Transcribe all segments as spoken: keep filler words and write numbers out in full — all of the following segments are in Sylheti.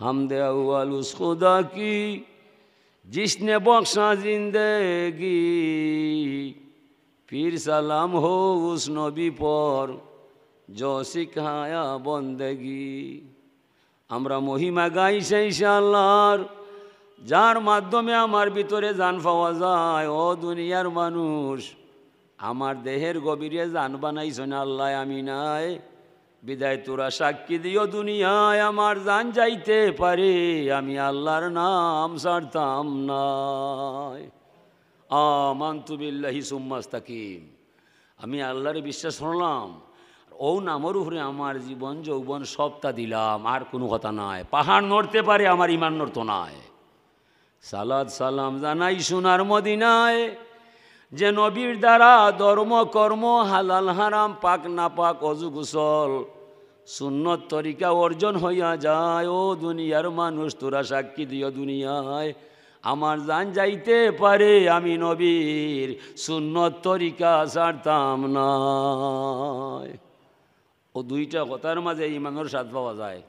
হামদে আউয়াল উস খুদা কি, জিসনে বখশা জিন্দেগি। পীর সালাম হো উস নবী পর, জো সিখায়া বন্দেগি। আমরা মহিমা গাই সেই সে আল্লাহর, যার মাধ্যমে আমার ভিতরে জান পাওয়া যায়। ও দুনিয়ার মানুষ, আমার দেহের গভীরে জান বানাইছইন আল্লায়, আমি নায়। বিদায় তোরা সাক্ষী দিও দুনিয়ায়, আমার জান যাইতে পারে, আমি আল্লাহর নাম ছাড়তাম নায়। আমানতু বিল্লাহি সুম্মা ইস্তাকিম। আমি আল্লাহরে বিশ্বাস করলাম, আর ও নামর উপরে আমার জীবন যৌবন সবটা দিলাম, আর কুনু কথা নাই। পাহাড় নড়তে পারে, আমার ইমান নড়তো নায়। সালাত সালাম জানাই সোনার মদিনায়, যে নবীর দ্বারা ধর্ম কর্ম, হালাল হারাম, পাক না পাক, অজু গোসল, সুন্নত তরিকা অর্জন হইয়া যায়। ও দুনিয়ার মানুষ, তোরা সাক্ষী দিও দুনিয়ায়, আমার জান যাইতে পারে, আমি নবীর সুন্নত তরিকা ছাড়তাম নায়। ও দুইটা কথার মাঝে ইমানর স্বাদ পাওয়া যায়।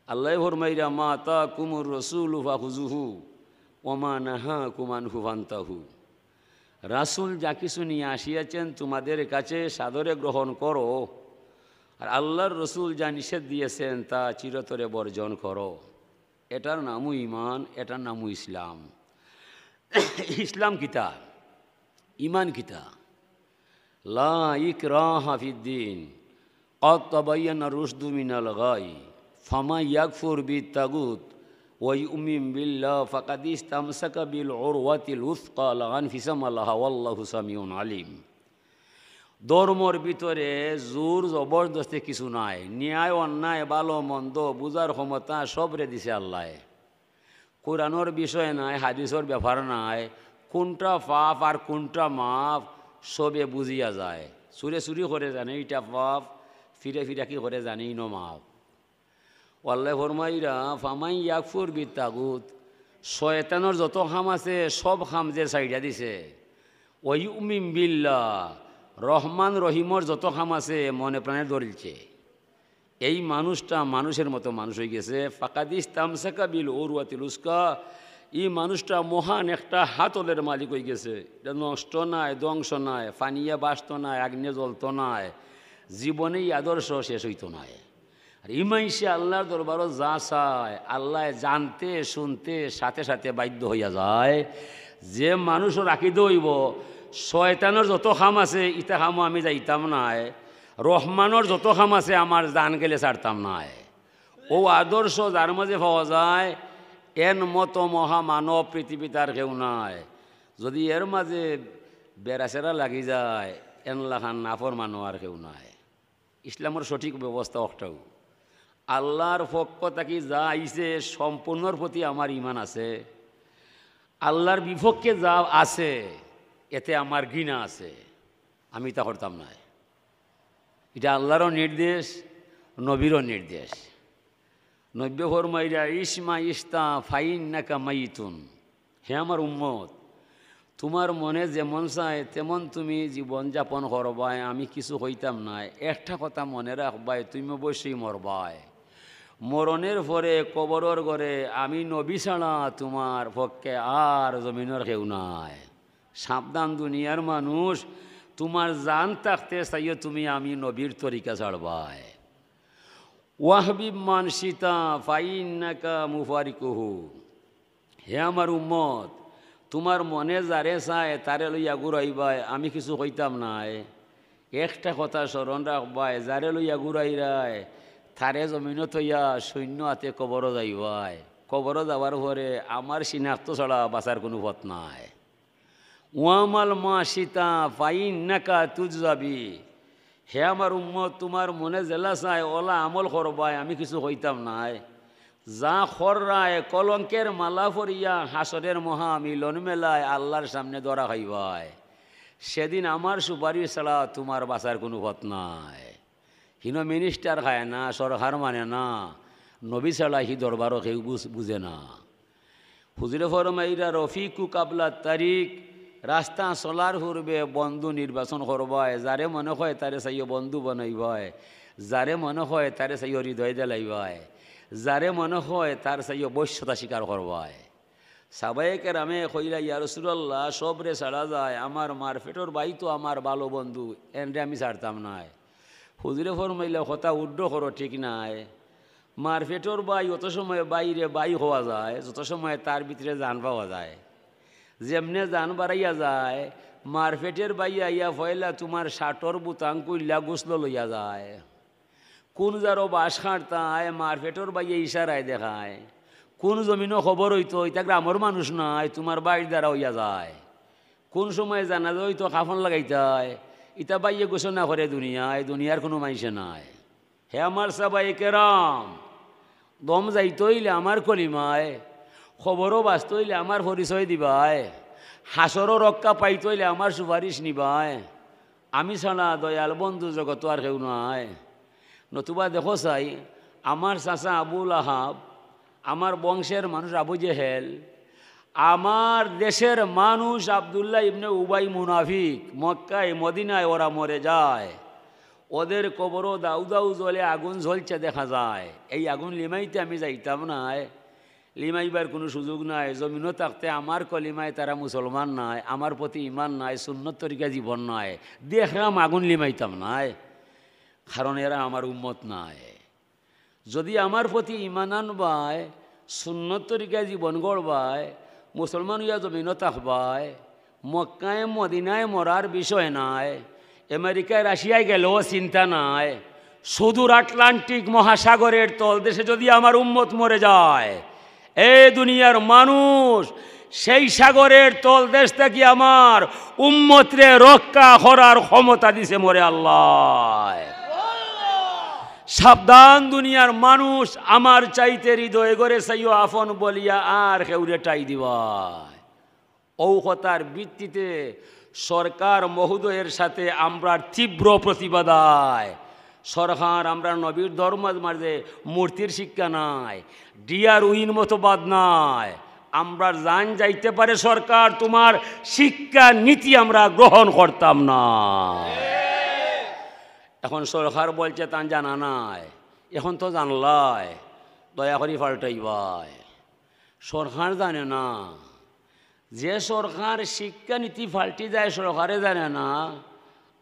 আল্লায় ফরমাইরা, "মা আতাকুমুর রাসূলু ফাখুযুহু ওয়া মা নাহাকুম আনহু ফান্তাহু।" রাসূল যা কিছু নিয়ে আসিয়াছেন তোমাদের কাছে, সাদরে গ্রহণ করো, আর আল্লাহর রসুল যা নিষেধ দিয়েছেন তা চিরতরে বর্জন করো। এটার নামও ইমান, এটার নামও ইসলাম। ইসলাম কিতা? ইমান কিতা? লা ইকরাহা ফিদ্দিন, ক্বাদ তাবায়্যানার রুশদু মিনাল গাই, ফামান ইয়াকফুর বিত্তাগুত ওয়া ইউমিন বিল্লাহ ফাকাদ ইস্তামসাকা বিল উরওয়াতিল উসকা লা আনফিসামা লাহা ওয়াল্লাহু সামিউন আলিম। ধর্মর ভিতরে জোর জবরদস্তি কিছু নাই। ন্যায় অন্যায়, ভালো মন্দ বুঝার ক্ষমতা সবরে দিছে আল্লায়। কোরআনর বিষয় নাই, হাদিসর ব্যাপার নাই, কোনটা পাপ আর কোনটা মাফ সবে বুঝিয়া যায়। চুরে চুরি করে জানে ইটা পাপ, ফিরে ফিরাকি করে জানে ইনো মাফ। আল্লায় ফরমাইরা, "ফামান ইয়াকফুর বিত্তাগুত", শয়তানর যত কাম আছে সব কাম যে ছাইড়া দিছে। "ওয়া ইউমিন বিল্লাহ", রহমান রহিমর যত কাম আছে মনে প্রাণে ধরিলছে। এই মানুষটা মানুষের মতো মানুষ হইগেছে। ফাকাদ ইস্তামসাকা বিল উরওয়াতিল উসকা, ই মানুষটা মহান একটা হাতলের মালিক হইগেছে। ইটা নষ্ট নায়, ধ্বংস নায়, ফানিয়া বাসতো নায়, আগ্নে জ্বলতো নায়, জীবনে ই আদর্শ শেষ হইতো নায়। আর ই মাইনষে আল্লাহর দরবারো যা চায়, আল্লায় জানতে শুনতে সাথে সাথে বাধ্য হইয়া যায়। যে মানুষও রাখি দইব, শয়তানর যত কাম আছে, ইতা কামও আমি যাইতাম নায়, রহমানর যত কাম আছে, আমার জান গেলে ছাড়তাম নায়। ও আদর্শ যার মাঝে পাওয়া যায়, এন মতো মহামানব পৃথিবীত আর কেউ নাই। যদি এর মাঝে বেড়াছেড়া লাগি যায়, এন লাখান নাফরমান আর কেউ নাই। ইসলামর সঠিক ব্যবস্থা অকটাউ। আল্লাহর পক্ষ থাকি যা আইছে, সম্পূর্ণর প্রতি আমার ইমান আছে। আল্লাহর বিপক্ষে যা আছে, এতে আমার ঘৃণা আছে, আমি ইতা করতাম নায়। ইটা আল্লাহরও নির্দেশ, নবীরও নির্দেশ। নবীয়ে ফরমাইরা, "ইশমা ইশতা ফাইন্নাকা মাইতুন।" হে আমার উম্মত, তোমার মনে যেমন চায় তেমন তুমি জীবন যাপন করবায়, আমি কিছু কইতাম নায়। একটা কথা মনে রাখবায়, তুমি অবশ্যই মরবায়। মরণের পরে কবরর ঘরে আমি নবী ছাড়া তোমার পক্ষে আর জমিনর কেউ নাই। সাবধান দুনিয়ার মানুষ, তোমার জান থাকতে চাইও তুমি আমি নবীর তরিকা ছাড়বায়। "ওয়াহবিব মান শিতা ফাইন্নাকা মুফারিকুহু।" হে আমার উম্মত, তোমার মনে যারে চায় তারে লইয়া ঘুরাইবায়, আমি কিছু কইতাম নায়। একটা কথা স্মরণ রাখবায়, যারে লইয়া ঘুরাইরায়, তারে জমিনো থইয়া শূন্য হাতে কবরো যাইবায়। কবরো যাওয়ার পরে আমার শিনাক্ত ছাড়া বাঁচার কুনু পথ নাই। "ওয়ামাল মা শিতা ফাইন্নাকা তুজজাবি।" হে আমার উম্মত, তোমার মনে যেলা চায় ওলা আমল করবায়, আমি কিছু কইতাম নায়। যা কররায় কলঙ্কের মালা পরিয়া হাশরের মহা মিলন মেলায় আল্লাহর সামনে ধরা খাইবায়। সেদিন আমার সুপারিশ ছাড়া তোমার বাঁচার কুনু পথ নাই। হিনো মিনিস্টার খায় না, সরকার মানে না, নবী ছাড়া হি দরবারো কেউ বুঝ-, বুঝে না। হুজুরে ফরমাইরা, "রফিকু কাবলা তারিক", রাস্তা চলার পূর্বে বন্ধু নির্বাচন করবায়, যারে মনে হয় তারে চাইও বন্ধু বানাইবায়, যারে মনে হয় তারে চাইও হৃদয় দিলাইবায়। যারে মনে হয় তার চাইও বশ্যতা স্বীকার করবায়। সাহাবায়ে কেরামে কইলা, "ইয়া রাসূলুল্লাহ, সবরে ছাড়া যায়, আমার মার পেটর ভাই তো আমার ভালো বন্ধু, এনরে আমি ছাড়তাম নায়।" হুজুরে ফরমাইলা, "কথা উড্ড করো, ঠিক নায়। মার পেটর ভাই অত সময় ভাইরে ভাই কওয়া যায়, যত সময় তার ভিতরে জান পাওয়া যায়। যেমনে জান বাড়াইয়া যায়, মার পেটর ভাই আইয়া পয়লা তুমার শার্টর বুতাম খুলিয়া গোসলো লইয়া যায়।" কুন জারো বাঁশ কাটতায়, মার পেটর ভাইয়ে ইশারায় দেখায়। কুন জমিনো কবর অইতো, ইতা গ্রামর মানুষ নায়, তুমার ভাইর দ্বারা অইয়া যায়। কুন সময় জানাজা অইতো, কাফন লাগাইতায়, ইতা ভাইয়ে ঘোষণা করে দুনিয়ায়, দুনিয়ার কুনু মাইনষে নায়। হে আমার সাহাবায়ে কেরাম, দম যাইতো অইলে আমার কলিমায়, কবরো বাঁচতো অইলে আমার পরিচয় দিবায়, হাশরো রক্ষা পাইতো অইলে আমার সুপারিশ নিবায়। আমি ছাড়া দয়াল বন্ধু জগতো আর কেউ নাই। নতুবা দেখো চাই, আমার চাচা আবু লাহাব, আমার বংশের মানুষ আবু জেহেল, আমার দেশের মানুষ আব্দুল্লাহ ইবনে উবাই মুনাফিক, মক্কায় মদিনায় ওরা মরে যায়। ওদের কবরো দাউ দাউ জ্বলে, আগুন জ্বলছে দেখা যায়। এই আগুন লিমাইতে আমি যাইতাম নায়। লিমাইবার কুনু সুযোগ নাই। জমিনো থাকতে আমার কলিমায় তারা মুসলমান নায়, আমার প্রতি ইমান নাই, সুন্নত তরিকা জীবন নাই। দেখরাম আগুন লিমাইতাম নায়, কারণ এরা আমার উম্মত নায়। যদি আমার প্রতি ইমান আনবায়, সুন্নত তরিকা জীবন গড়বায়, মুসলমান অইয়া জমিনো থাকবায়, মক্কায় মদিনায় মরার বিষয় নায়, আমেরিকায় রাশিয়ায় গেলেও চিন্তা নাই। সুদূর আটলান্টিক মহাসাগরের তলদেশে যদি আমার উম্মত মরে যায়, এ দুনিয়ার মানুষ, সেই সাগরের তলদেশ থাকি আমার উম্মতরে রক্ষা করার ক্ষমতা দিছে মোরে আল্লায়। সাবধান দুনিয়ার মানুষ, আমার চাইতে হৃদয় গরে চাইও আপন বলিয়া আর কেউরে ঠাই দিবায়। অউ কথার ভিত্তিতে সরকার মহোদয়ের সাথে আমরার তীব্র প্রতিবাদ আয়। সরকার, আমরার নবীর ধর্মর মাঝে মূর্তির শিক্ষা নাই, ডিআরউইর মতবাদ নাই। আমরার জান যাইতে পারে সরকার, তুমার শিক্ষা নীতি আমরা গ্রহণ করতাম না। এখন সরকার বলছে তান জানা নাই, এখন তো জানলায়, দয়া করি পাল্টাইবায়। সরকার জানে না, যে সরকার শিক্ষানীতি পাল্টি যায় সরকারে জানে না,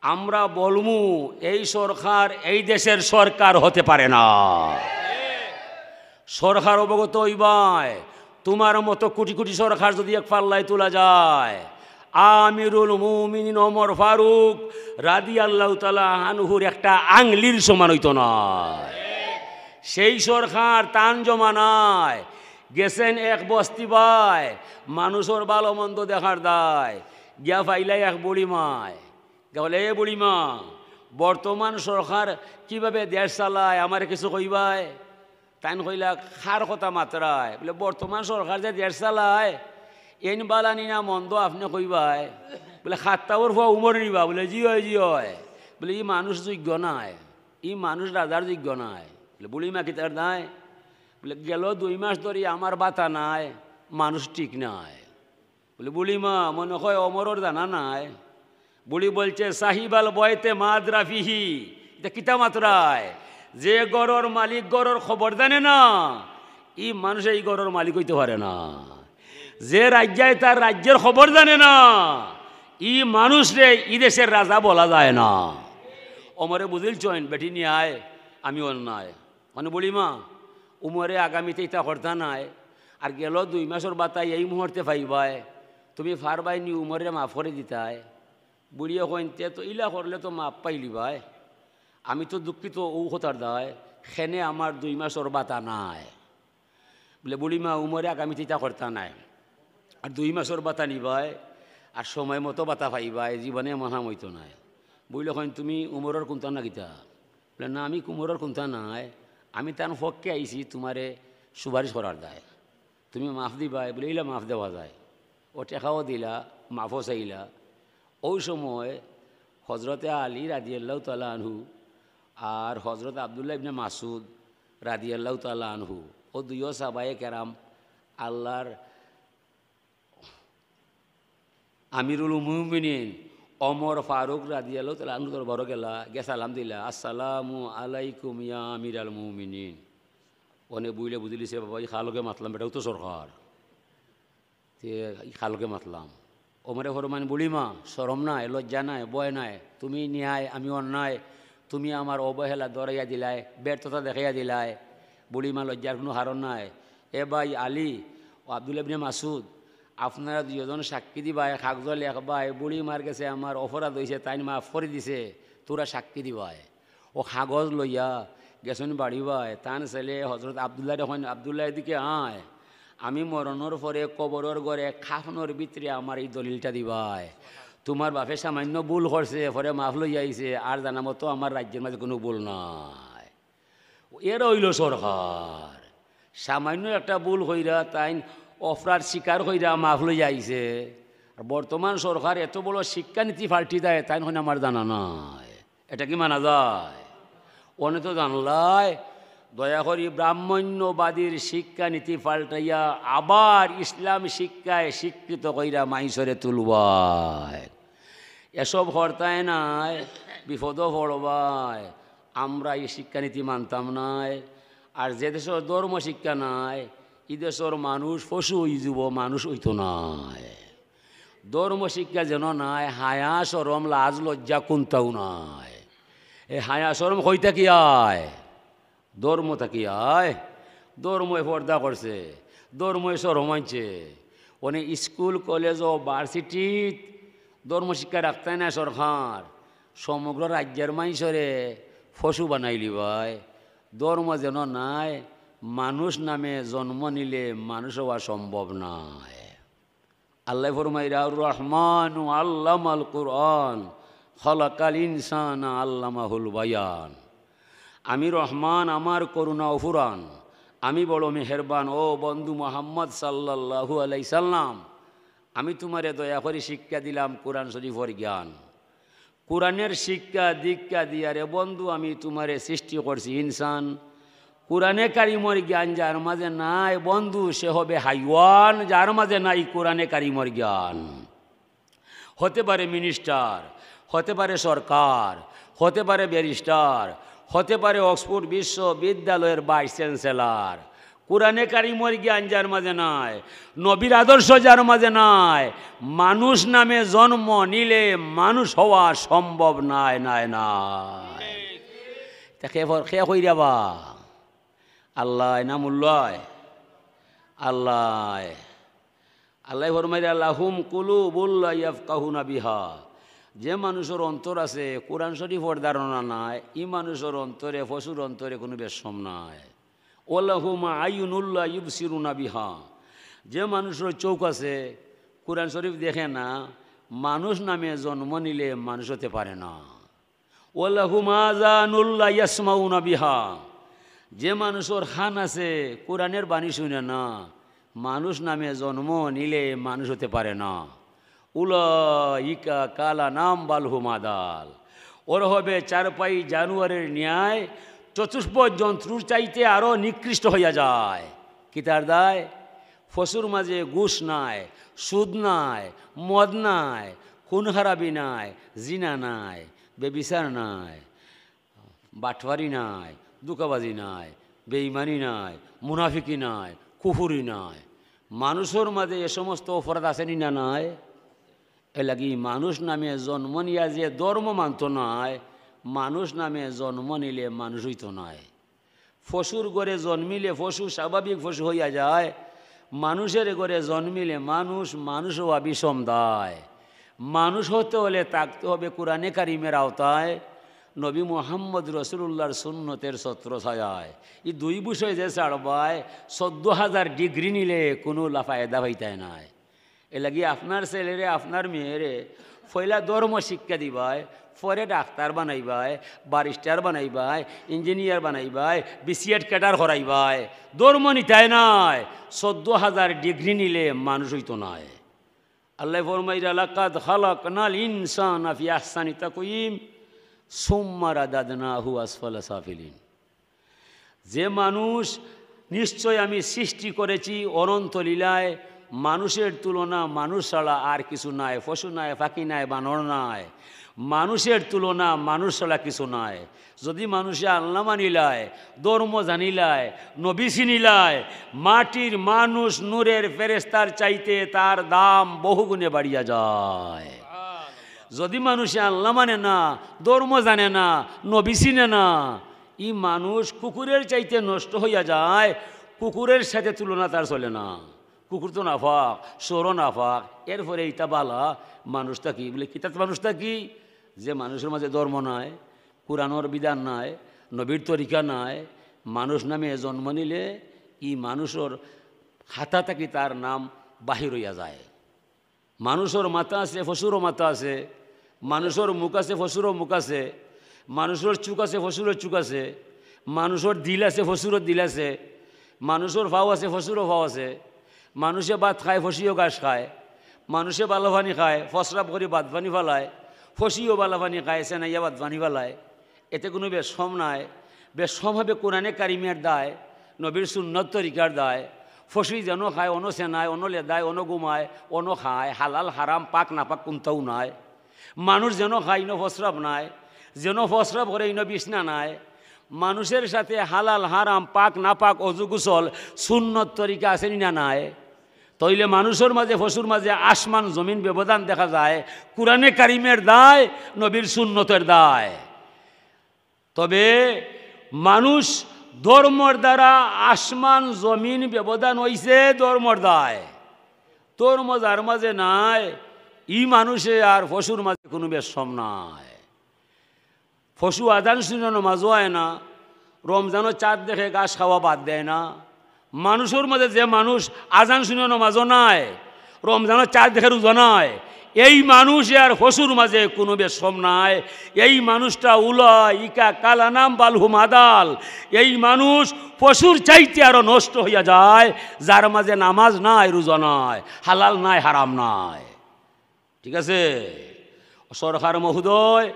আমরা বলমু এই সরকার এই দেশের সরকার হতে পারে না। সরকার অবগত অইবায়, তুমার মতো কোটি কোটি সরকার যদি এক পাল্লায় তোলা যায়, আমিরুল মুমিনিন ওমর ফারুক রাদিয়াল্লাহু তাআলা আনহুর একটা আঙ্গুলির সমান অইতো না। সেই সরকার তান জমানায় গেছেন এক বস্তি বায়, মানুষর ভালো মন্দ দেখার দায়, গিয়া পাইলা এক বুড়ি মায়। গিয়া বলে, "এ বুড়ি মা, বর্তমান সরকার কিভাবে দেশ চালায়, আমারে কিছু কইবায়?" তাইন কইলা, "কার কথা মাতরায়?" বলে, "বর্তমান সরকার যে দেশ চালায়, এইন বালা নি না মন্দ আপনে কইবায়।" বলে, "খাত্তাবর ফুয়া উমর নি বা?" বলে, "জি অয়, জি অয়।" বলে, "ই মানুষ যোগ্য নায়, ই মানুষ রাজার যোগ্য নায়।" বলে, "বুড়ি মা কিতার দায়?" বলে, "গেল দুই মাস ধরি আমার বাতা নাই, মানুষ ঠিক নাই।" বলে, "বুড়ি মা, মনে হয় ওমরর জানা নাই।" বুড়ি বলছে, "সাহিবাল বয়তে মাদ্রাফিহি।" ইটা কিতা মাতরায়? যে ঘরর মালিক ঘরর খবর জানে না, ই মানুষ এই ঘরর মালিক অইতে পারে না। যে রাজ্জায় তার রাজ্যর খবর জানে না, ই মানুষরে ই দেশের রাজা বলা যায় না। ওমরে বুঝিলছইন, "বেটি নিয়ায়, আমি অন্যায়।" মানে বুড়ি মা, উমরে আগামীতে ইতা করতা নায়, আর গেল দুই মাসর বাতাই এই মুহূর্তে পাইবায়, তুমি পারবায় নি উমরে মাফ করি দিতায়? বুড়িয়ে কইন, "তে তো ইলা করলে তো মাফ পাইলিবায়, আমি তো দুঃখিত অউ কথার দায়, কেনে আমার দুই মাসর বাতা নাই।" বলে, "বুড়ি মা, উমরে আগামীতে ইতা করতা নায়, আর দুই মাসর বাতা নিবায়, আর সময় মতো বাতা পাইবায়, জীবনে এমন হাম অইতো নায়।" বুড়িয়ে কইন, "তুমি উমরর কুন্তা না কিতা?" বলে, "না, আমি উমরর কুন্তা নায়, আমি তান পক্ষে আইছি তুমারে সুপারিশ করার দায়, তুমি মাফ দিবায়।" বলে, "ইলা মাফ দেওয়া যায়।" ও টেকাও দিলা, মাফও চাইলা। অউ সময় হজরতে আলী রাদিয়াল্লাহু তাআলা আনহু আর হজরত আব্দুল্লাহ ইবনে মাসউদ রাদিয়াল্লাহু তাআলা আনহু, অউ দুইও সাহাবায়ে কেরাম আল্লাহর আমিরুল মুমিনিন ওমর ফারুক রাদিয়াল্লাহু তাআলা আনহু দরবারো গেলা, গিয়া সালাম দিলা, "আসসালামু আলাইকুম ইয়া আমিরাল মুমিনিন।" অনে বুইলে বুঝিলিছে, বাবা, ই কার লগে মাতলাম, বেটাও তো সরকার। তে ই কার লগে মাতলাম। অমরে ফরমাইন, বুড়িমা, শরম নাই, লজ্জা নাই, ভয় নাই, তুমি ন্যায়, আমি অন্যায়, তুমি আমার অবহেলা ধরাইয়া দিলায়, ব্যর্থতা দেখাইয়া দিলায়। বুড়িমা, লজ্জার কুনু কারণ নাই। এ ভাই আলী ও আব্দুল্লাহ ইবনে মাসুদ, আপনারা দুইজন সাক্ষী দিবায়, কাগজো লেখবায়, বুড়িমার গেছে আমার অপরাধ অইছে, তাইন মাফ করি দিছে, তোরা সাক্ষী দিবায়। ও কাগজ লইয়া গেছইন বাড়িবায়, তান ছেলে হজরত আব্দুল্লাহরে কইন, আব্দুল্লাহ, এদিকে আয়, আমি মরণর পরে কবরর ঘরে কাফনর ভিতরে আমার ই দলিলটা দিবায়। তুমার বাপে সামান্য ভুল করছে, পরে মাফ লইয়া আইছে, আর জানা মতো আমার রাজ্যর মাঝে কুনু ভুল নাই। এরা অইলো সরকার। সামান্য একটা ভুল কইরা তাইন অপরাধ স্বীকার কইরা মাফ লইয়া আইছে। আর বর্তমান সরকার এত বড় শিক্ষানীতি পাল্টি দেয়, তাইন কইন আমার জানা নাই। এটা কি মানা যায়? অনে তো জানলায়, দয়া করি ব্রাহ্মণ্যবাদীর শিক্ষানীতি পাল্টাইয়া আবার ইসলাম শিক্ষায় শিক্ষিত কইরা মাইনষরে তুলবায়। এসব করতায় নায়, বিপদো পড়বায়। আমরা ই শিক্ষানীতি মানতাম নায়। আর যে দেশর ধর্ম শিক্ষা নাই, ই দেশর মানুষ পশু অইযিবো, মানুষ অইতো নায়। ধর্ম শিক্ষা যেন নাই, হায়া শরম লাজ লজ্জা কুনটাও নাই। এ হায়া শরম কই থাকি আয়? ধর্ম থাকি আয়। ধর্ময় পর্দা করছে, ধর্ময় শরম আনছে। অনে স্কুল, কলেজ ও ভার্সিটিত ধর্ম শিক্ষা রাখতায় নায় সরকার, সমগ্র রাজ্যর মাইনষরে পশু বানাইলিবায়। ধর্ম যেন নাই, মানুষ নামে জন্ম নিলে মানুষ অওয়া সম্ভব নায়। আল্লায় ফরমাইরা, "আর রহমান আল্লামাল কুরআন, খালাকাল ইনসানা আল্লামাহুল বায়ান।" আমি রহমান, আমার করুণা অফুরান, আমি বড় মেহেরবান। ও বন্ধু মোহাম্মদ সাল্লাল্লাহু আলাইহি সাল্লাম, আমি তুমারে দয়া করি শিক্ষা দিলাম কোরআন শরীফর জ্ঞান। কোরআনের শিক্ষা দীক্ষা দিয়া রে বন্ধু, আমি তুমারে সৃষ্টি করছি ইনসান। কোরআনে কারিমর জ্ঞান যার মাঝে নাই বন্ধু, সে হবে হাইওয়ান, যার মাঝে নাই কোরআনে কারিমর জ্ঞান। হতে পারে মিনিস্টার, হতে পারে সরকার, হতে পারে ব্যারিস্টার, হতে পারে অক্সফোর্ড বিশ্ববিদ্যালয়ের ভাইস চ্যান্সেলর, কোরআনে কারিমর জ্ঞান যার মাঝে নাই, নবীর আদর্শ যার মাঝে নাই, মানুষ নামে জন্ম নিলে মানুষ হওয়া সম্ভব নাই, নাই, নাই। তা কে ফর-, কে কইরা বা? আল্লায় না মুল্লায়? আল্লায়। আল্লায় ফরমাইরা, "লাহুম কুলুবুল লা ইয়াফকাহুনা বিহা।" যে মানুষর অন্তর আছে, কোরআন শরীফর ধারণা নাই, ই মানুষর অন্তরে, পশুর অন্তরে কুনু বেশকম নাই। "ওয়ালাহুম আইনুল লা ইউবসিরুনা বিহা।" যে মানুষর চউখ আছে, কোরআন শরীফ দেখে না, মানুষ নামে জন্ম নিলে মানুষ হতে পারে না। "ওয়ালাহুম আযানুল লা ইয়াসমাউনা বিহা।" যে মানুষর কান আছে, কোরআনের বাণী শুনে না, মানুষ নামে জন্ম নিলে মানুষ হতে পারে না। "উলাইকা কাল আনআম বাল হুম আদাল।" ওরা হবে চারপাই জানোয়ারের ন্যায়, চতুষ্পদ জন্তুর চাইতে আরো নিকৃষ্ট হইয়া যায়। কিতার দায়? পশুর মাঝে ঘুষ নাই, সুদ নাই, মদ নাই, খুন খারাপি নাই, জিনা নাই, ব্যভিচার নাই, বাটপারি নাই, ধোঁকাবাজি নাই, বেইমানি নাই, মুনাফিকি নাই, কুফুরি নাই। মানুষর মাঝে এ সমস্ত অপরাধ আছে নি না নাই? এর লাগি মানুষ নামে জন্ম নিয়া যে ধর্ম মানতো নায়, মানুষ নামে জন্ম নিলে মানুষ হইতো নায়। পশুর ঘরে জন্মিলে পশু স্বাভাবিক পশু হইয়া যায়, মানুষের ঘরে জন্মিলে মানুষ, মানুষ হওয়া বিষম দায়। মানুষ হতে হলে থাকতে হবে কোরআনে কারিমের আওতায়, নবী মুহাম্মদ রসুলুল্লাহর সুন্নতের ছত্র ছায়ায়। এই দুই বিষয় যে ছাড়বায়, চোদ্দ হাজার ডিগ্রি নিলে কোনো লা-, ফায়দা হইতায় নায়। এর লাগি আপনার ছেলেরে, আপনার মেয়েরে পয়লা ধর্ম শিক্ষা দিবায়, পরে ডাক্তার বানাইবায়, ব্যারিস্টার বানাইবায়, ইঞ্জিনিয়ার বানাইবায়, বিসিএড ক্যাডার করাইবায়। ধর্ম নিতায় নায়, চোদ্দ হাজার ডিগ্রি নিলে মানুষ হইতো নায়। আল্লায় ফরমাইরা, "লাকাদ খালাকনাল ইনসানা ফি আহসানি তাকওয়িম, সুম্মা রাদাদনাহু আসফালা সাফিলিন।" যে মানুষ, নিশ্চয় আমি সৃষ্টি করেছি অনন্ত লীলায়, মানুষের তুলনা মানুষ ছাড়া আর কিছু নাই, পশু নাই, পাখি নাই, বানর নাই। মানুষের তুলনা মানুষ ছাড়া কিছু নাই। যদি মানুষে আল্লাহ মানিলায়, ধর্ম জানিলায়, নবী চিনিলায়, মাটির মানুষ নূরের ফেরেশতার চাইতে তার দাম বহুগুণে বাড়িয়া যায়। যদি মানুষে আল্লাহ মানে না, ধর্ম জানে না, নবী চিনে না, ই মানুষ কুকুরের চাইতে নষ্ট হইয়া যায়। কুকুরের সাথে তুলনা তার চলে না। কুকুর তো নাপাক, শুয়োরও নাপাক, এরপরে ইতা বালা মানুষ থাকি, বলে কিতাত মানুষ থাকি? যে মানুষের মাঝে ধর্ম নাই, কোরআনর বিধান নাই, নবীর তরিকা নাই, মানুষ নামে জন্ম নিলে ই মানুষর খাতা থাকি তার নাম বাহির হইয়া যায়। মানুষর মাথা আছে, পশুরও মাথা আছে, মানুষর মুখ আছে, পশুরও মুখ আছে, মানুষর চোখ আছে, পশুরও চোখ আছে, মানুষর দিল আছে, পশুরও দিল আছে, মানুষর পাও আছে, পশুরও পাও আছে। মানুষে ভাত খায়, পশুও ঘাস খায়। মানুষে বালা পানি খায়, প্রস্রাব করি ভাত পানি ফালায়, পশুও বালা পানি খায়, সেনাইয়া ভাত পানি ফালায়। এতে কোনো বেশকম নাই। বেশকম হবে কোরআনে কারিমের দায়, নবীর সুন্নত তরিকার দায়। পশু যেন খায়, অনো সেনায়, অনো লেদায়, অনো ঘুমায়, অনো খায়, হালাল হারাম, পাক নাপাক কোনটাও নাই। মানুষ যেন খায়, ইনো প্রস্রাব নাই, যেন প্রস্রাব করে, ইনো বিছনা নাই। মানুষের সাথে হালাল হারাম, পাক নাপাক, অজু গোসল, সুন্নত তরিকা আছে নি না নাই? তাইলে মানুষের মাঝে, পশুর মাঝে আসমান জমিন ব্যবধান দেখা যায় কোরআনে কারিমের দায়, নবীর সুন্নতের দায়। তবে মানুষ ধর্মর দ্বারা আসমান জমিন ব্যবধান হইছে ধর্মর দায়। ধর্ম যার মাঝে নাই, ই মানুষে আর পশুর মাঝে কোনো বেশকম নাই। পশু আজান শুনে নমাজও আয় না, রমজানর চাঁদ দেখে ঘাস খাওয়া বাদ দেয় না। মানুষের মাঝে যে মানুষ আজান শুনে নমাজও নাই, রমজানর চাঁদ দেখে রোজা নাই, এই মানুষ আর পশুর মাঝে কোনো বেশকম নাই। এই মানুষটা উলাইকা কাল আনআম বাল হুম আদাল। এই মানুষ পশুর চাইতে আরো নষ্ট হইয়া যায়, যার মাঝে নামাজ নাই, রোজা নাই, হালাল নাই, হারাম নাই। ঠিক আছে? সরকার মহোদয়,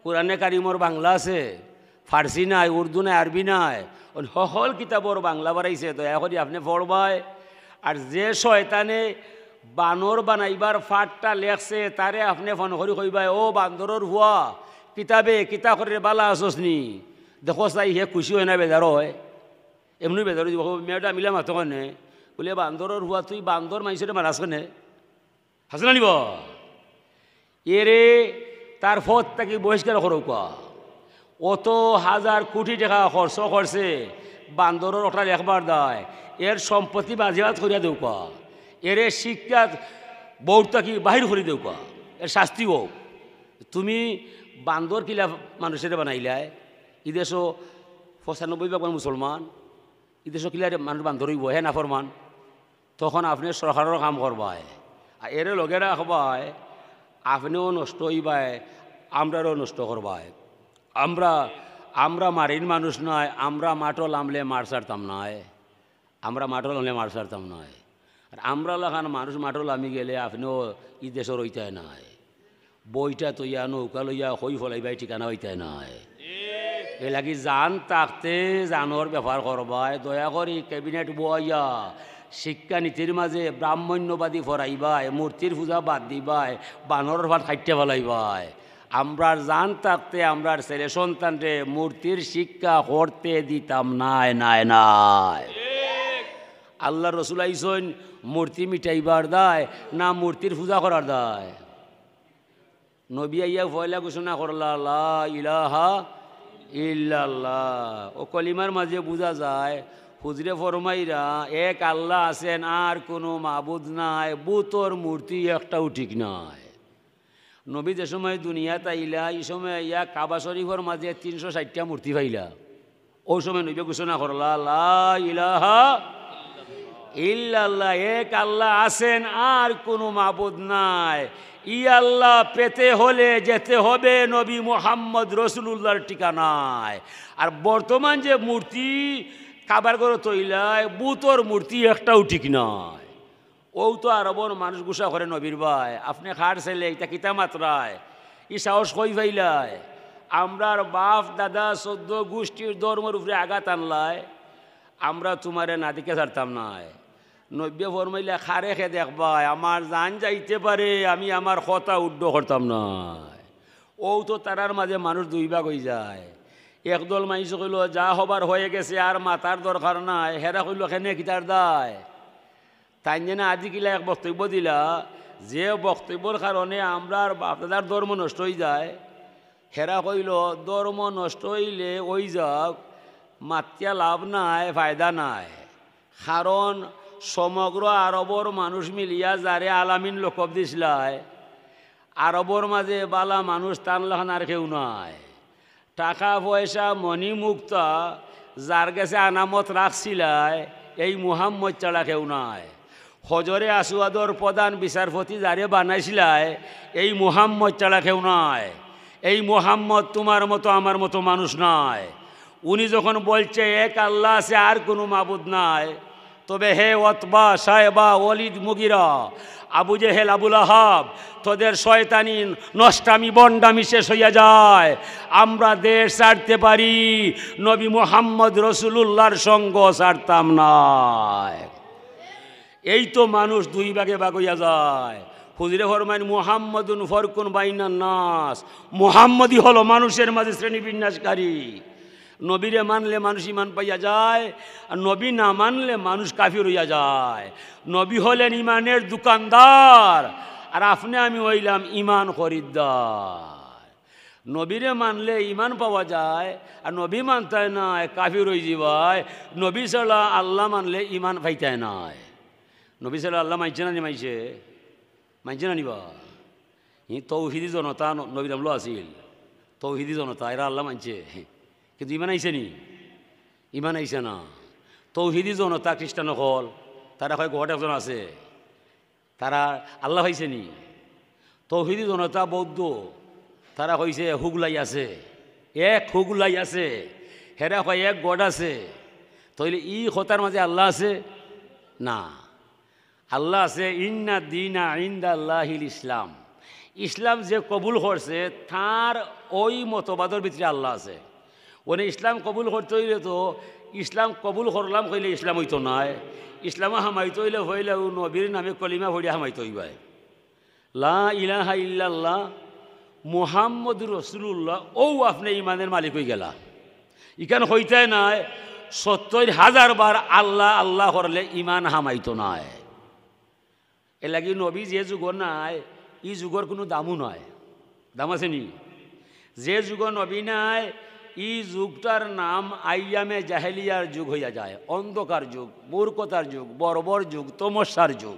কোরআনে কারিমর বাংলা আছে, ফার্সি নাই, উর্দু নাই, আরবি নাই, অন হকল কিতাবর বাংলা বাড়াইছে, দয়া করি আপনে পড়বায়। আর যে শয়তানে বানর বানাইবার ফাটটা লেখছে, তারে আপনে ফোন করি কইবায়, "ও বান্দরর ফুয়া, কিতাবে কিতা করে, বালা আছস নি?" দেখো চাই, হে খুশি হয় না বেজার হয়? এমনি বেজার হয়ে যাবো, "ম্যাডাম ইলা মাতো কেনে?" বলে, "বান্দরর ফুয়া, তুই বান্দর মাইনষরে মারাস কেনে?" হাসিনা নিব এরে তার পদ থাকি বহিষ্কার করউক্কা। অত হাজার কোটি টেকা খরচ করছে, বান্দরর ওটা লেখবার দায়, এর সম্পত্তি বাজেয়াপ্ত করিয়া দেউক্কা, এরে শিক্ষা বোর্ড থাকি বাহির করি দেউক্কা, এর শাস্তি হোক। তুমি বান্দর কিলা মানুষরে বানাইলায়? ই দেশো পঁচানব্বই ভাগ মানুষ মুসলমান, ই দেশো কিলা মানুষ বান্দর হইব? হে নাফরমান। তখন আপনে সরকারর কাম করবায়, আর এরে লগে রাখবায়, আপনেও নষ্ট হইবায়, আমরারও নষ্ট করবায়। আমরা, আমরা মারির মানুষ নায়, আমরা মাঠো লামলে মার ছাড়তাম নায়, আমরা মাঠো লামলে মার ছাড়তাম নায়। আর আমরা লাখান মানুষ মাঠো লামি গেলে আপনেও ই দেশো রইতায় নায়। বইটা তইয়া নৌকা লইয়া কই ফলাইবায় ঠিকানা হইতায় নায়। এর লাগি জান থাকতে জানর ব্যাপার করবায়। দয়া করি ক্যাবিনেট বওয়াইয়া শিক্ষা নীতির মাঝে ব্রাহ্মণ্যবাদী ফরাইবায়, মূর্তির পূজা বাদ দিবায়, বানরর ফাট খাইট্টা ফালাইবায়। আমরার জান থাকতে আমরার ছেলে সন্তানরে মূর্তির শিক্ষা করতে দিতাম নায়, নায়, নায়। আল্লার রসুল আইছইন মূর্তি মিটাইবার দায় না মূর্তির পূজা করার দায়? নবী আইয়া পয়লা ঘোষণা করলা, "লা ইলাহা ইল্লাল্লাহ।" ও কলিমার মাঝে বুঝা যায়, হুজরে ফরমাইরা, এক আল্লাহ আছেন, আর কোনো মাবুদ নাই, বুতর মূর্তি একটাও ঠিক নাই। নবী যে সময় দুনিয়াত আইলা, ই সময় আইয়া কাবা শরীফর মাঝে তিনশো ষাটটা মূর্তি পাইলা। ওই সময় নবী ঘোষণা করলা, "লা ইলাহা ইল্লাল্লাহ, এক আল্লাহ আছেন, আর কোনো মাবুদ নাই।" ই আল্লাহ পেতে হলে যেতে হবে নবী মোহাম্মদ রসুলুল্লাহর ঠিকানায়। আর বর্তমান যে মূর্তি কাবার ঘরো তৈলায়, বুতর মূর্তি একটাও ঠিক নাই। ও তো আরবর মানুষ গুসা করে নবীর ভাই, আপনে কার ছেলে, ইটা কিতা মাতরায়? ই সাহস কই পাইলায়? আমরার বাপ দাদা চোদ্দ গোষ্ঠীর ধর্মর উপরে আঘাত আনলায়, আমরা তুমারে না দেখে ছাড়তাম নায়। নবীয়ে ফরমাইলা, "কারে কে দেখবায়? আমার জান যাইতে পারে, আমি আমার কথা উড্ড করতাম নায়।" অউ তো তারার মাঝে মানুষ দুই ভাগ অইযায়। একদল মাইনষে কইলো, "যা হবার হয়ে গেছে, আর মাতার দরকার নাই।" হেরা কইলো, "কেনে, কিতার দায়?" তাইন যেন আজি কিলা এক বক্তব্য দিলা, যে বক্তব্যর কারণে আমরার বাপদাদার ধর্ম নষ্ট অইযায়। হেরা কইলো, "ধর্ম নষ্ট অইলে অইযাউক, মাতিয়া লাভ নাই, ফায়দা নাই।" কারণ সমগ্র আরবর মানুষ মিলিয়া যারে আলামিন লকব দিছলায়, আরবর মাঝে বালা মানুষ তান লাখান আর কেউ নাই। টাকা পয়সা মণি মুক্তা যার গেছে আনামত রাখছিলায়, এই মুহাম্মদ ছাড়া কেউ নাই। হজরে আসওয়াদর প্রধান বিচারপতি যারে বানাইছলায়, এই মুহাম্মদ ছাড়া কেউ নাই। এই মুহাম্মদ তুমার মতো আমার মতো মানুষ নায়। উনি যখন বলছে, "এক আল্লাহ আছে, আর কোনো মাবুদ নাই", তবে হে উতবা, শায়বা, ওয়ালিদ, মুগিরা, আবু জেহেল, আবু লাহাব, তোদের শয়তানি, নষ্টামি, ভণ্ডামি শেষ হইয়া যায়। আমরা দেশ ছাড়তে পারি, নবী মুহাম্মদ রসুলুল্লাহর সঙ্গ ছাড়তাম নায়। এই তো মানুষ দুই ভাগে ভাগ অইয়া যায়। হুজুরে ফরমাইন, "মুহাম্মাদুন ফারকুন বাইনান নাস।" মুহাম্মদই হলো মানুষের মাঝে শ্রেণী বিন্যাসকারী। নবীরে মানলে মানুষ ইমান পাইয়া যায়, আর নবী না মানলে মানুষ কাফির অইয়া যায়। নবী হলেন ইমানের দোকানদার, আর আপনে আমি অইলাম ইমান খরিদ্দার। নবীরে মানলে ইমান পাওয়া যায়, আর নবী মানতায় নায়, কাফির অইযিবায়। নবী ছাড়া আল্লাহ মানলে ইমান পাইতায় নায়। নবী ছাড়া আল্লাহ মানছে না নি মানছে? মানছে না নি বা? ই তৌহিদি জনতা ন-, নবীর আমলো আছিল। তৌহিদি জনতা, এরা আল্লাহ মানছে। কিন্তু ইমান আইছে নি? ইমান আইছে না। তৌহিদি জনতা খ্রিস্টান অকল, তারা কয় God একজন আছে। তারা আল্লাহ পাইছে নি? তৌহিদি জনতা বৌদ্ধ, তারা কইছে হুগলাই আছে, এক হুগলাই আছে। হেরা কয় এক God আছে। তাইলে ই কথার মাঝে আল্লাহ আছে? না। আল্লাহ আছে, "ইন্না দীনা ইনদাল্লাহিল ইসলাম।" ইসলাম যে কবুল করছে, তার ওই মতবাদর ভিতরে আল্লাহ আছে। মানে ইসলাম কবুল করতে অইলে তো, ইসলাম কবুল করলাম কইলে ইসলাম অইতো নায়। ইসলামো হামাইতে অইলে পয়লা অউ নবীর নামে কলিমা পড়িয়া হামাইতে অইবায়। লা ইলাহা ইল্লাল্লাহ মুহাম্মদুর রাসূলুল্লাহ, অউ আপনে ইমানের মালিক অইগেলা। ইখান কইতায় নায়, সত্তইর হাজার বার আল্লাহ আল্লাহ করলে ইমান হামাইতো নায়। এরলাগি নবী যে যুগো নাই, ই যুগর কুনু দামও নাই। দাম আছে নি? যে যুগো নবী নাই, ই যুগটার নাম আইয়ামে জাহেলিয়ার যুগ অইয়া যায়, অন্ধকার যুগ, মূর্খতার যুগ, বর্বর যুগ, তমস্যার যুগ।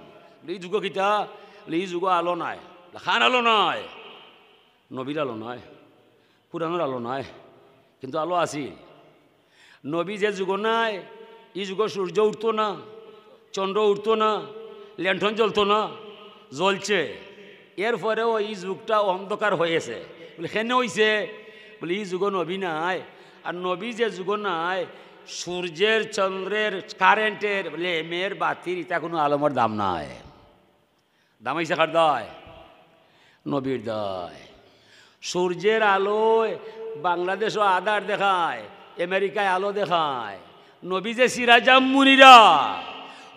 ই যুগো কিতা? ই যুগো আলো নাই। কার আলো নাই? নবীর আলো নাই, কুরআনর আলো নাই, কিন্তু আলো আছিল। নবী যে যুগো নাই, ই যুগো সূর্য উঠতো না, চন্দ্র উঠতো না, ল্যান্টন জ্বলতো না, জ্বলছে। এরপরেও ই যুগটা অন্ধকার হয়েছে। বলে, "কেনে অইছে?" বলে, "ই যুগো নবী নাই।" আর নবী যে যুগো নাই, সূর্যের, চন্দ্রের, কারেন্টের, লেমের, বাতির, ইতা কুনু আলমর দাম নাই। দাম আইছে কার দায়? নবীর দায়। সূর্যের আলোয় বাংলাদেশো আধার দেখায়, আমেরিকায় আলো দেখায়। নবী যে সিরাজাম মুনিরা,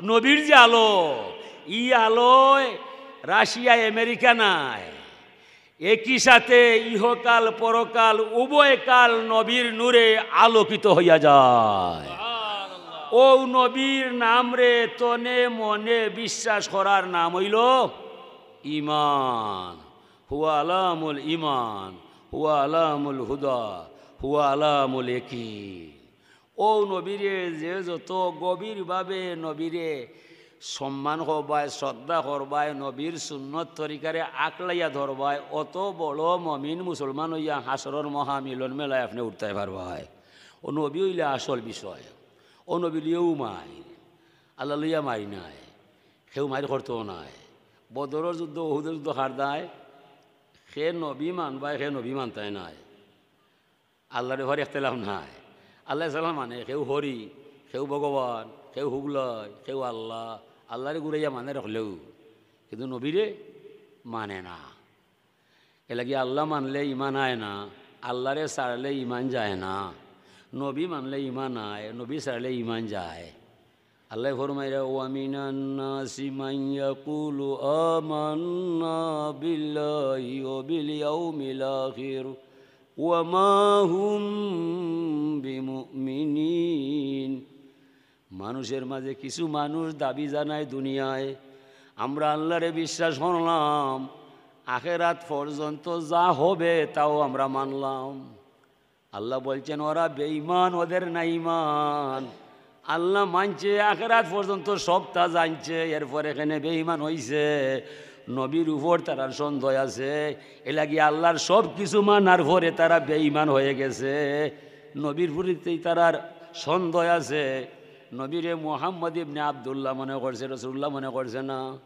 নবীর যে আলো, ই আলোয় রাশিয়া আমেরিকা নাই। একই সাথে ইহকাল পরকাল উভয় কাল নবীর নূরে আলোকিত হইয়া যায়। অউ নবীর নামরে তনে মনে বিশ্বাস করার নাম অইলো ইমান। হুয়া আলামুল ইমান, হুয়া আলামুল হুদা, হুয়া আলামুল ইয়াকিন। অউ নবীরে যে যত গভীরভাবে নবীরে সম্মান করবায়, শ্রদ্ধা করবায়, নবীর সুন্নত তরিকারে আকলাইয়া ধরবায়, অত বড় মমিন মুসলমান অইয়া হাশরর মহামিলন মেলায় আপনে উঠতায় পারবায়। অউ নবী অইলে আসল বিষয়। অউ নবী লইয়াউ মাইর, আল্লাহ লইয়া মাইর নাই, কেউ মাইর করতো নায়। বদরর যুদ্ধ, উহুদর যুদ্ধ কার দায়? কে নবী মানবায়, কে নবী মানতায় নায়। আল্লাহর ব্যাপারে ইখতিলাফ নাই। আল্লাহ সালাম মানে কেউ হরি, কেউ ভগবান, কেউ হুগলাই, কেউ আল্লাহ। আল্লাহরে ঘুরাইয়া মানে রাখলেও, কিন্তু নবীরে মানে না। এরলাগি আল্লাহ মানলে ইমান আয় না, আল্লাহরে ছাড়লে ইমান যায় না। নবী মানলে ইমান আয়, নবী ছাড়লে ইমান যায়। আল্লায় ফরমাইরা, "ওয়া মিনান নাসি মান ইয়াকুলু আমান্না বিল্লাহি ওয়া বিল ইয়াউমিল আখির ওয়া মা হুম বিমুমিনিন।" মানুষের মাঝে কিছু মানুষ দাবি জানায় দুনিয়ায়, "আমরা আল্লাহরে বিশ্বাস করলাম, আখেরাত পর্যন্ত যা হবে তাও আমরা মানলাম।" আল্লাহ বলছেন, "ওরা বেঈমান, ওদের না ঈমান।" আল্লাহ মানছে, আখেরাত পর্যন্ত সবটা জানছে, এরপরে কেনে বেঈমান হইছে? নবীর উপর তারার সন্দেহ আছে, এলাগি আল্লাহর সব কিছু মানার পরে তারা বেঈমান হয়ে গেছে। নবীর প্রতি তারার সন্দেহ আছে। নবীরে মুহাম্মদ ইবনে আব্দুল্লাহ মনে করছে, রসুলুল্লাহ মনে করছে না।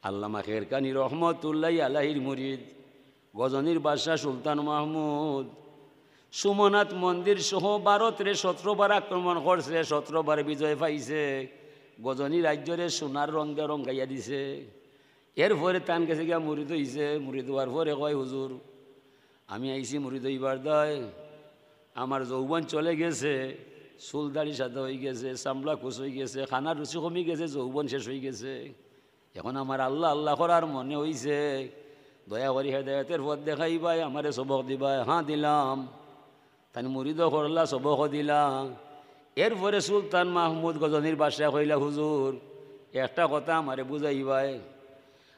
আল্লামা খেরকানি রহমতুল্লাহি আলাইহির মুরিদ, গজনীর বাদশাহ সুলতান মাহমুদ, সোমনাথ মন্দির সহ ভারতরে সতেরো বার আক্রমণ করছে, সতেরো বার বিজয় পাইছে, গজনী রাজ্যরে সোনার রঙে রঙাইয়া দিছে। এরপরে তান গেছে গিয়া মুরিদ হইছে, মুরিদ হওয়ার পরে কয়, "হুজুর, আমি আইছি মুরিদ হইবার দায়, আমার যৌবন চলে গেছে, চুল দাড়ি সাদা হয়ে গেছে, চামড়া কুচ হয়ে গেছে, খানার রুচি কমে গেছে, যৌবন শেষ হয়ে গেছে। এখন আমার আল্লাহ আল্লাহ করার মনে হইছে, দয়া করি হেদায়েতের পথ দেখাইবায়, আমারে সবক দিবায়।" হ্যাঁ, দিলাম। তান মুরিদও করলা, সবকও দিলা। এরপরে সুলতান মাহমুদ গজনীর বাদশায় কইলা, "হুজুর, একটা কথা আমারে বুঝাইবায়।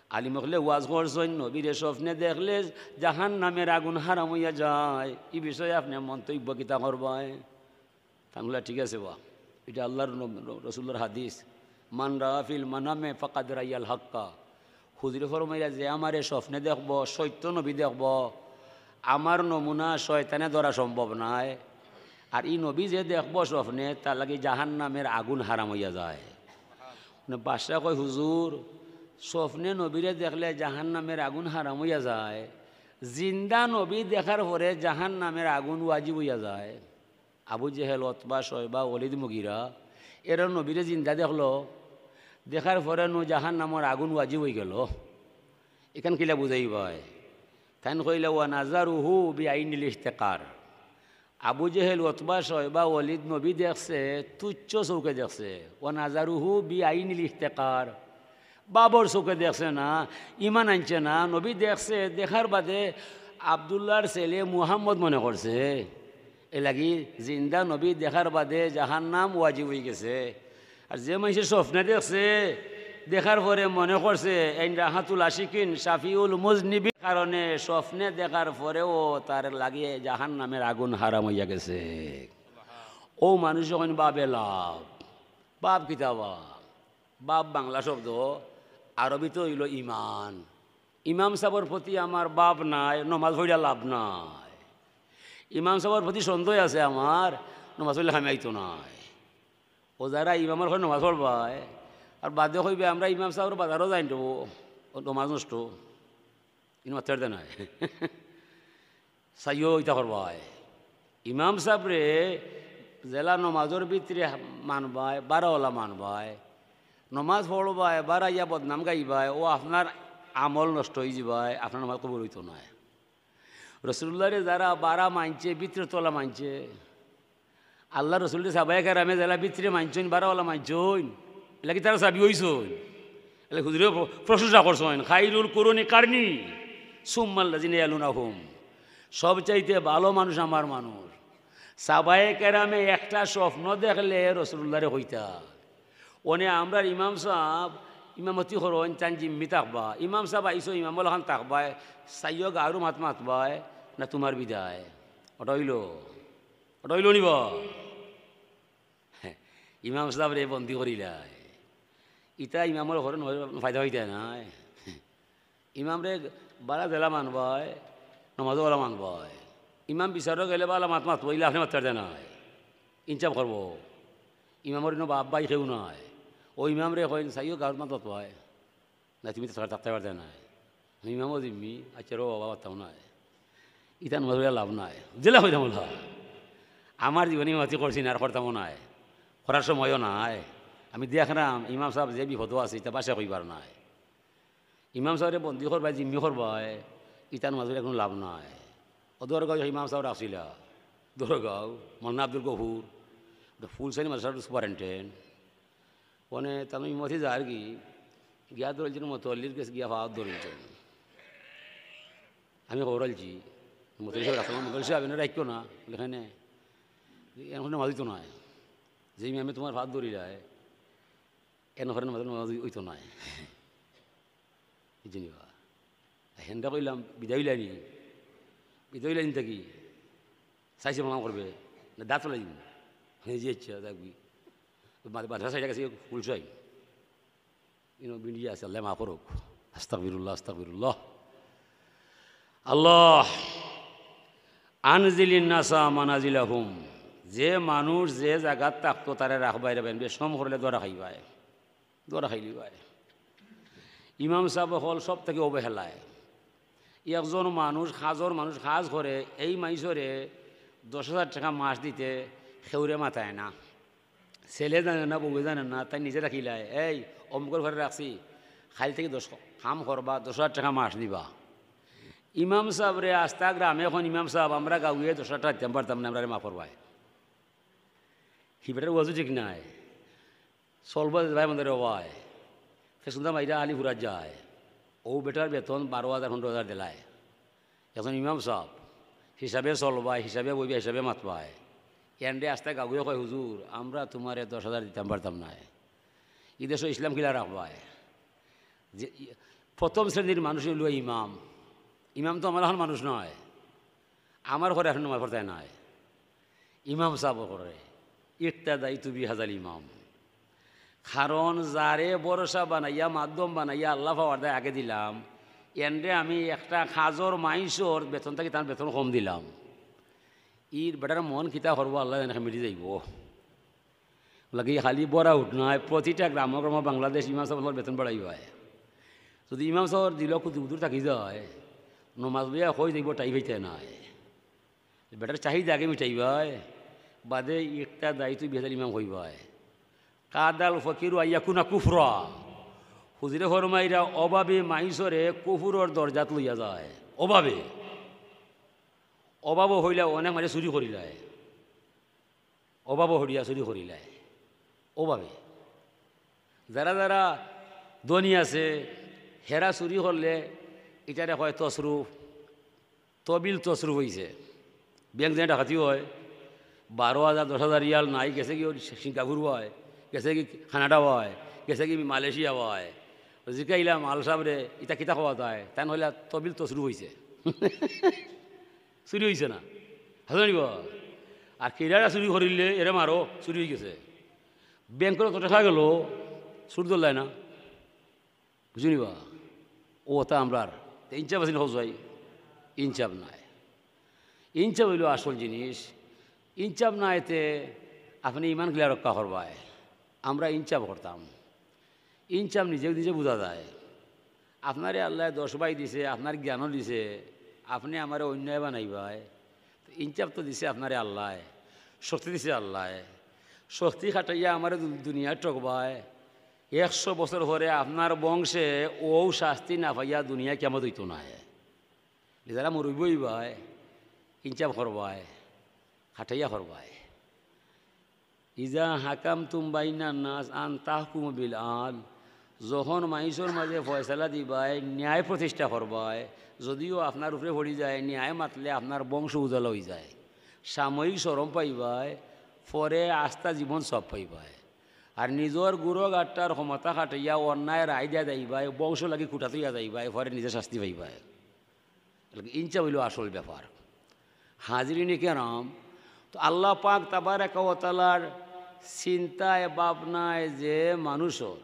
আলিম অকলে ওয়াজ করছইন, নবীরে স্বপ্নে দেখলে জাহান্নামের আগুন হারাম হইয়া যায়, ই বিষয়ে আপনে মন্তব্য কিতা করবায়?" তান কইলা, "ঠিক আছে বা, ইটা আল্লাহর নব-, রসুলর হাদিস, 'মান রাআ ফিল মানামে ফাকাদ রাইয়াল হাক্কা।'" হুজুরে ফরমাইলা, "যে আমারে স্বপ্নে দেখবো, সত্য নবী দেখবো, আমার নমুনা শয়তানে ধরা সম্ভব নায়। আর ই নবী যে দেখবো স্বপ্নে, তার লাগি জাহান্নামের আগুন হারাম হইয়া যায়।" মানে বাদশায় কয়, "হুজুর, স্বপ্নে নবীরে দেখলে জাহান্নামের আগুন হারাম হইয়া যায়, জিন্দা নবী দেখার পরে জাহান্নামের আগুন ওয়াজিব হইয়া যায়।" আবু জেহেল, অতবা, শয়বা, ওলিদ মুগিরা, এরা নবীরে জিন্দা দেখলো, দেখার পরে নু জাহান্নামর আগুন ওয়াজিব হয়ে গেল। ইখান কিলা বুঝাইবায়? তাইন কইলা, "ওয়া নাজারুহু বি আইনিল ইহতেকার।" আবু জেহেল, অতবা, শয়বা, ওলিদ নবী দেখছে, তুচ্ছ চৌকে দেখছে। "ওয়া নাজারুহু বি আইনিল ইহতেকার।" বাবর চৌকে দেখছে না, ইমান আনছে না। নবী দেখছে, দেখার বাদে আব্দুল্লাহর ছেলে মুহাম্মদ মনে করছে। এলাগি জিন্দা নবী দেখার বাদে জাহান্নাম ওয়াজিব হয়ে গেছে। আর যে মানষে স্বপ্নে দেখছে, দেখার পরে মনে করছে, "এইন রাহাতুল আশিকিন, শাফিউল মুজনিবিন", কারণে স্বপ্নে দেখার পরেও তার লাগি জাহান্নামের আগুন হারাম হইয়া গেছে। ও মানুষ যখন বাবে লাভ, বাব কিতা বা? বাব বাংলা শব্দ, আরবিতে হইল ইমান। ইমাম সাবর প্রতি আমার বাব নাই, নমাজ পড়িয়া লাভ নাই। ইমাম সাবর প্রতি সন্দেহ আছে আমার, নমাজ পড়িলে কামে আইতো নাই। ও যারা ইমামর ঘরে নমাজ পড়বায়, আর বাদে কইবে, "আমরা ইমাম সাবর বাজারও যাই দেবো, ও নমাজ নষ্ট।" ইন মাততে পারতে নাই। চাইও ইতা করবায়। ইমাম সাবরে যেলা নমাজর ভিতরে মানবায়, বারাওয়ালা মানবায়, নমাজ পড়বায়, বারাইয়া বদনাম গাইবায়, ও আপনার আমল নষ্ট হয়ে যাবায়, আপনার নমাজ কবুল হইতো নায়। রসুলুল্লাহরে যারা বারা মানছে, ভিতরে তোলা মানছে, আল্লাহ রসুলরে সাহাবায়ে কেরামে যেলা ভিতরে মানছইন, বারাওয়ালা মানছইন, এলাকি তারা সাবি হইছইন। এলাকি হুজুরে প্র-, প্রশংসা করছইন, "খাইরুল কুরুনি কারনি, সুম্মাল্লাযিনা ইয়ালুনাহুম।" সবচাইতে ভালো মানুষ আমার মানুষ। সাহাবায়ে কেরামে একটা স্বপ্ন দেখলে রসুলুল্লাহরে কইতা। অনে আমরার ইমাম সাব ইমামতি করইন, তান জিম্মি থাকবা। ইমাম সাব আইছো, ইমামর লাখান থাকবায়, চাইও গারু মাত মাতবায়, না তোমার বিদায়। ওটা হইল, ওটা হইল নিবা। ইমাম সাবরে বন্দি করিলায়। ইতা ইমামর ঘরে নমাজ ফায়দা হইতে নাই। ইমামরে বারা যেলা মানবায়, নমাজও বালা মানবায়। ইমাম বিচারও গেলে বালা মাত মাতবো, ইলা আপনে মাততে পারতে নাই। ইনসাফ করবো। ইমামর ইনো বাপ ভাই কেউ নাই। ও ইমামরে কইন, "চাইও গারু মাত মাতবায়।" না, তুমি তো থাকতে পারতে নাই। আমি ইমামও জিম্মি, আচ্ছা রো বাবা, তাও নাই। ইতা নমাজ পড়িয়া লাভ নাই। যেলা কইতাম ওলা। আমার জীবনে ইমামতি করছি না, আর করতামও নাই। করার সময়ও নাই। আমি দেখরাম, ইমাম সাব যে বিপদও আছে, ইতা বাসায় কইবার নাই। ইমাম সাবরে বন্দি করবায়, জিম্মি করবায়, ইতা নমাজ পড়িয়া কোনো লাভ নাই। ও দরগাঁও ইমাম সাব রাখছিলা। দরগাঁও, মৌলানা আব্দুল গফুর, ওটা ফুলসাইন মাদ্রাসার সুপারিনটেন্ডেন্ট। অনে তান ইমতি যার কি, গিয়া ধরলছেন মতল্লির গেছে, গিয়া ফাওত ধরলছেন। আমি খবর আলছি, মতল্লি সাহেব রাখলাম, মতল্লি সাহেব এনে রাখিও না, এখানে, এখানে নামাজ হইতো নয়। যে ইমামে তোমার ফাওত ধরিলায়, এন করে নামাজ, নামাজ হইতো নয়। এই জন্য বা। হেন্দা কইলাম, বিদায় হইলানি? বিদায় হইলানি থাকি? চাইছে মামা করবে, না দাঁত ফেলাই দিন। হ্যাঁ, জি আচ্ছা, দেখবি। তো মাদ্রাসা এটা গেছে ফুলশাই। ইনো বিন্ডিয়া আছে, আল্লাহ মাফ করুক। আস্তাগফিরুল্লাহ, আস্তাগফিরুল্লাহ। আল্লাহ, আনজিলিন নাসা মানাজিলাহুম। যে মানুষ যে জাগাত থাকতো, তারে রাখবায় রে বেন, বেশ কম করলে দোয়া খাইবায়, দোয়া খাইলিবায়। ইমাম সাহেব হল সব থাকি অবহেলায়। একজন মানুষ, কাজর মানুষ কাজ করে, এই মাইসরে দশ হাজার টাকা মাস দিতে কেউরে মাতায় না। ছেলে জানে না, বউয়ে জানে না, তাই নিজে রাখিলায়, "এই অমুকর ঘরে রাখছি, খাইল থাকি দশ কাম করবা, দশ হাজার টাকা মাস দিবা।" ইমাম সাহেবরে আস্তা গ্রামে এখন ইমাম সাহেব, আমরা গাউয়ে দশ হাজার টাকা দিতাম পারতাম না, আমরা মাফ করবায়। হি বেটার ওয়াজও ঠিক নাই। চলবা ভাই আমাদের ওবায়। ফেসুন্দা মাইরা আলি ফুরা যায়। ও বেটার বেতন বারো হাজার, পনেরো হাজার দিলায়। একজন ইমাম সাহেব হিসাবে চলবায়, হিসাবে বইবে, হিসাবে মাতবায়। এন্ডে আস্তা গাউয়ে কয়, "হুজুর, আমরা তোমারে দশ হাজার দিতাম পারতাম না।" এই দেশো ইসলাম কিলা রাখবায়? যে ই-, প্রথম শ্রেণীর মানুষ হইল ইমাম। ইমাম তো আমার এখন মানুষ নয়, আমার ঘরে এখন নামাজ পড়তায় নয়। ইমাম সাহেব করে, "ইক্তাদাইতু বিহাজাল ইমাম।" কারণ যারে ভরসা বানাইয়া, মাধ্যম বানাইয়া আল্লাহ পাওয়ার দায় আগে দিলাম, এনরে আমি একটা কাজর মাইসর বেতন থাকি তার বেতন কম দিলাম। ইর বেটার মন কিতা করবো, আল্লাহ জানে, মিলি যাইবো। লাগে খালি বড়া উঠ নয়, প্রতিটা গ্রাম গ্রাম বাংলাদেশ ইমাম সাহেব বেতন বাড়াইবায়। যদি ইমাম সাহেব দিল কুতু উদুর থাকি যায়, নমাজ লইয়া কই যাইবো, টাই পাইতে নাই। বেটার চাহিদা আগে মিটাইবায়, বাদে ইক্তাদাইতু বিহাজাল ইমাম কইবায়। কাদাল ফকিরু আইয়াকুনা কুফরা। হুজুরে ফরমাইরা অভাবে মাইসরে কুফুরর দরজাত লইয়া যায়। অভাবে, অভাবও হইলে অনেক মাঝে চুরি করিলায়। অভাবও হরিয়া চুরি করিলায়। অভাবে। যারা যারা ধনী আছে, হেরা চুরি করলে ইটারে কয় তসরুফ, তবিল তসরুফ হইছে। ব্যাংক যে ডাকাতি হয়, বারো হাজার, দশ হাজার রিয়াল নাই, গেছে কি ওই সিঙ্গাপুর হয়, গেছে কি কানাডা হয়, গেছে কি মালয়েশিয়া হয়। জিকাইলাম, "আল সাহেব রে, ইটা কিতা কওয়া যায়?" তান হইলা, "তবিল তসরুফ হইছে।" চুরি হইছে না? হাজার নিব। আর কিরারা চুরি করিলে, এরে মারো, চুরি হয়ে গেছে। ব্যাংকর কত টাকা গেল, চুর ধরলায় না? বুঝুনি বা? ও তা আমরার। তে ইনসাফ আছে নি, হউজ ভাই? ইনসাফ নাই। ইনসাফ হইল আসল জিনিস। ইনসাফ না এতে আপনি ইমান কিলা রক্ষা করবায়। আমরা ইনসাফ করতাম। ইনসাফ নিজে নিজে বুঝা যায়। আপনারে আল্লায় দশ ভাই দিছে, আপনার জ্ঞানও দিছে, আপনি আমারে অন্যায় বানাইবায়। তো ইনসাফ তো দিছে আপনারে আল্লায়, শক্তি দিছে আল্লায়। শক্তি খাটাইয়া আমারে দু-, দুনিয়াত ঠকবায়। একশো বছর পরে আপনার বংশে ও শাস্তি না পাইয়া দুনিয়া কিয়ামত হইতো নায়। যারা মুরব্বি হইবায়, ইনসাফ করবায়, খাটাইয়া করবায়। ইজা হাকামতুম বাইনান নাস আন তাহকুমু বিল আদল, যখন মাইসর মাঝে ফয়সালা দিবায়, ন্যায় প্রতিষ্ঠা করবায়, যদিও আপনার উপরে পড়ি যায়, ন্যায় মাতলে আপনার বংশ উজালা হয়ে যায়, সাময়িক শরম পাইবায়, পরে আস্তা জীবন সব পাইবায়। আর নিজর গুরু গাট্টার ক্ষমতা খাটাইয়া অন্যায় রায় দিয়া যাইবায়, বংশ লাগি কুটাত হইয়া যাইবায়, পরে নিজে শাস্তি পাইবায়। ইনসাফ হইল আসল ব্যাপার। হাজিরিনে কেরাম, তো আল্লাহ পাক তাবারাকা ওয়া তাআলার চিন্তায় ভাবনায় যে মানুষর,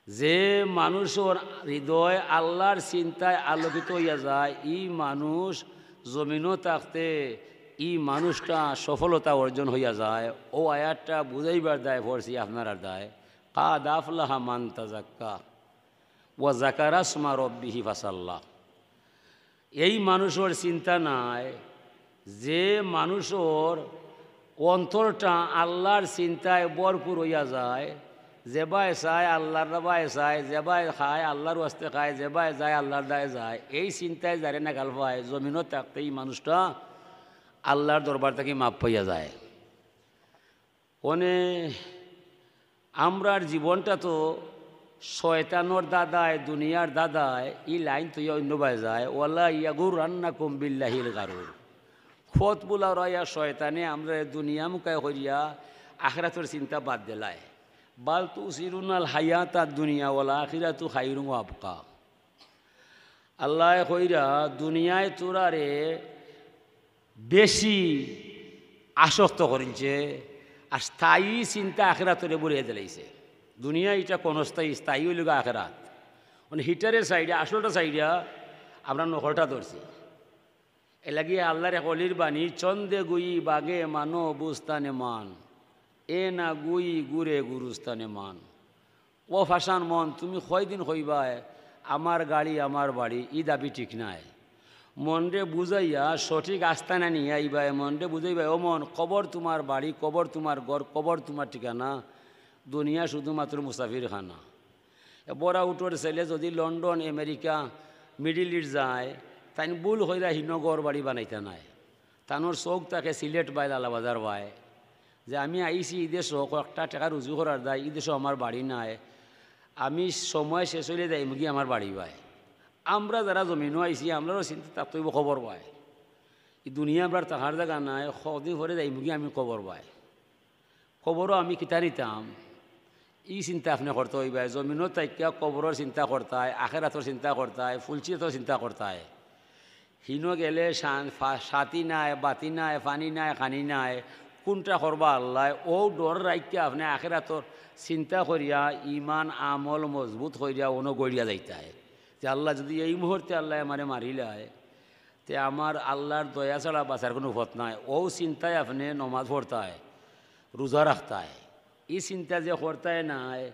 যে মানুষর হৃদয় আল্লাহর চিন্তায় আলোকিত হইয়া যায়, ই মানুষ জমিনও থাকতে ই মানুষটা সফলতা অর্জন হইয়া যায়। ও আয়াতটা বুঝাইবার দায় পড়ছি আপনারার দায়। কাদ আফলাহা মান তাজাক্কা ওয়া যাকারাসমা রব্বিহি ফাসাল্লা। এই মানুষর চিন্তা নাই, যে মানুষর অন্তরটা আল্লাহর চিন্তায় ভরপুর হইয়া যায়, যেবায় চায় আল্লাহর বায় চায়, যেবায় খায় আল্লাহর ওয়াস্তে খায়, যেবায় যায় আল্লাহর দায় যায়, এই চিন্তায় যারে নাগাল পায়, জমিনও থাকতে এই মানুষটা আল্লাহর দরবার থাকি মাফ পাইয়া যায়। অনে আমরার জীবনটা তো শয়তানর দাদায়, দুনিয়ার দাদায়, ই লাইন তো অন্য বায় যায়, "ওয়ালা ইয়াগুরান্নাকুম বিল্লাহিল গারুর।" পথ বুলারাইয়া শয়তানে আমরারে দুনিয়া মুখায় করিয়া আখেরাতর চিন্তা বাদ দিলায়। "বাল তুসিরুনাল হায়াতাদ দুনিয়া ওয়াল আখিরাতু খাইরুন ওয়া আবকা।" আল্লায় কইরা দুনিয়ায় তোরারে বেশি আসক্ত করিলছে, আর স্থায়ী চিন্তা আখেরাতরে বুড়িয়ে দিলাইছে। দুনিয়া ইটা ক্ষণস্থায়ী, স্থায়ী অইলো গিয়া আখেরাত। মানে হিটারে ছাড়িয়া, আসলটা ছাড়িয়া আমরা নকলটা ধরছি। এরলাগি আল্লার এক অলির বাণী, "চন্দে গুই বাগে মানো বুস্তানে মান, এ না গুই গুরে গুরুস্তানে মান।" ও ফাশান মন, তুমি কয়দিন কইবায়, "আমার গাড়ি, আমার বাড়ি", ই দাবি ঠিক নায়। মনরে বুঝাইয়া সঠিক আস্তানা নিয়া আইবায়, মনরে বুঝাইবায়, "ও মন, কবর তুমার বাড়ি, কবর তুমার ঘর, কবর তুমার ঠিকানা, দুনিয়া শুধুমাত্র মুসাফিরখানা।" এ বড়া উঠোর ছেলে যদি লন্ডন, আমেরিকা, মিডল ইস্ট যায়, তাইন ভুল কইরা হিনো ঘর বাড়ি বানাইতা নায়। তানোর চউখ থাকে সিলেট বায়, লালাবাজার বায়, যে আমি আইছি ই দেশো কয়েকটা টেকা রুজি করার দায়, ই দেশো আমার বাড়ি নায়, আমি সময় শেষ অইলে যাইমুগি আমার বাড়ি বায়। আমরা যারা জমিনো আইছি, আমরারও চিন্তা থাকতো অইবো কবর বায়। ই দুনিয়া আমরার থাকার জাগা নায়, কদিন পরে যাইমুগি আমি কবর বায়। কবরও আমি কিতা নিতাম, ই চিন্তা আপনে করতা অইবায়। জমিনো থাকিয়া কবরর চিন্তা করতায়, আখেরাতর চিন্তা করতায়, ফুলসিরাতর চিন্তা করতায়। হিনো গেলে শান-, ফা-, সাথী নাই, বাতি নাই, পানি নাই, খানি নাই, কুনটা করবা আল্লায়? অউ ডর রাখিয়া আপনে আখেরাতর চিন্তা করিয়া, ইমান আমল মজবুত করিয়া অনো গড়িয়া যাইতায়। যে আল্লায় যদি এই মুহূর্তে আল্লায় আমারে মারিলায়, তে আমার আল্লার দয়া ছাড়া বাঁচার কুনু পথ নাই। অউ চিন্তায় আপনে নমাজ পড়তায়, রুজা রাখতায়। ই চিন্তা যে করতায় নায়,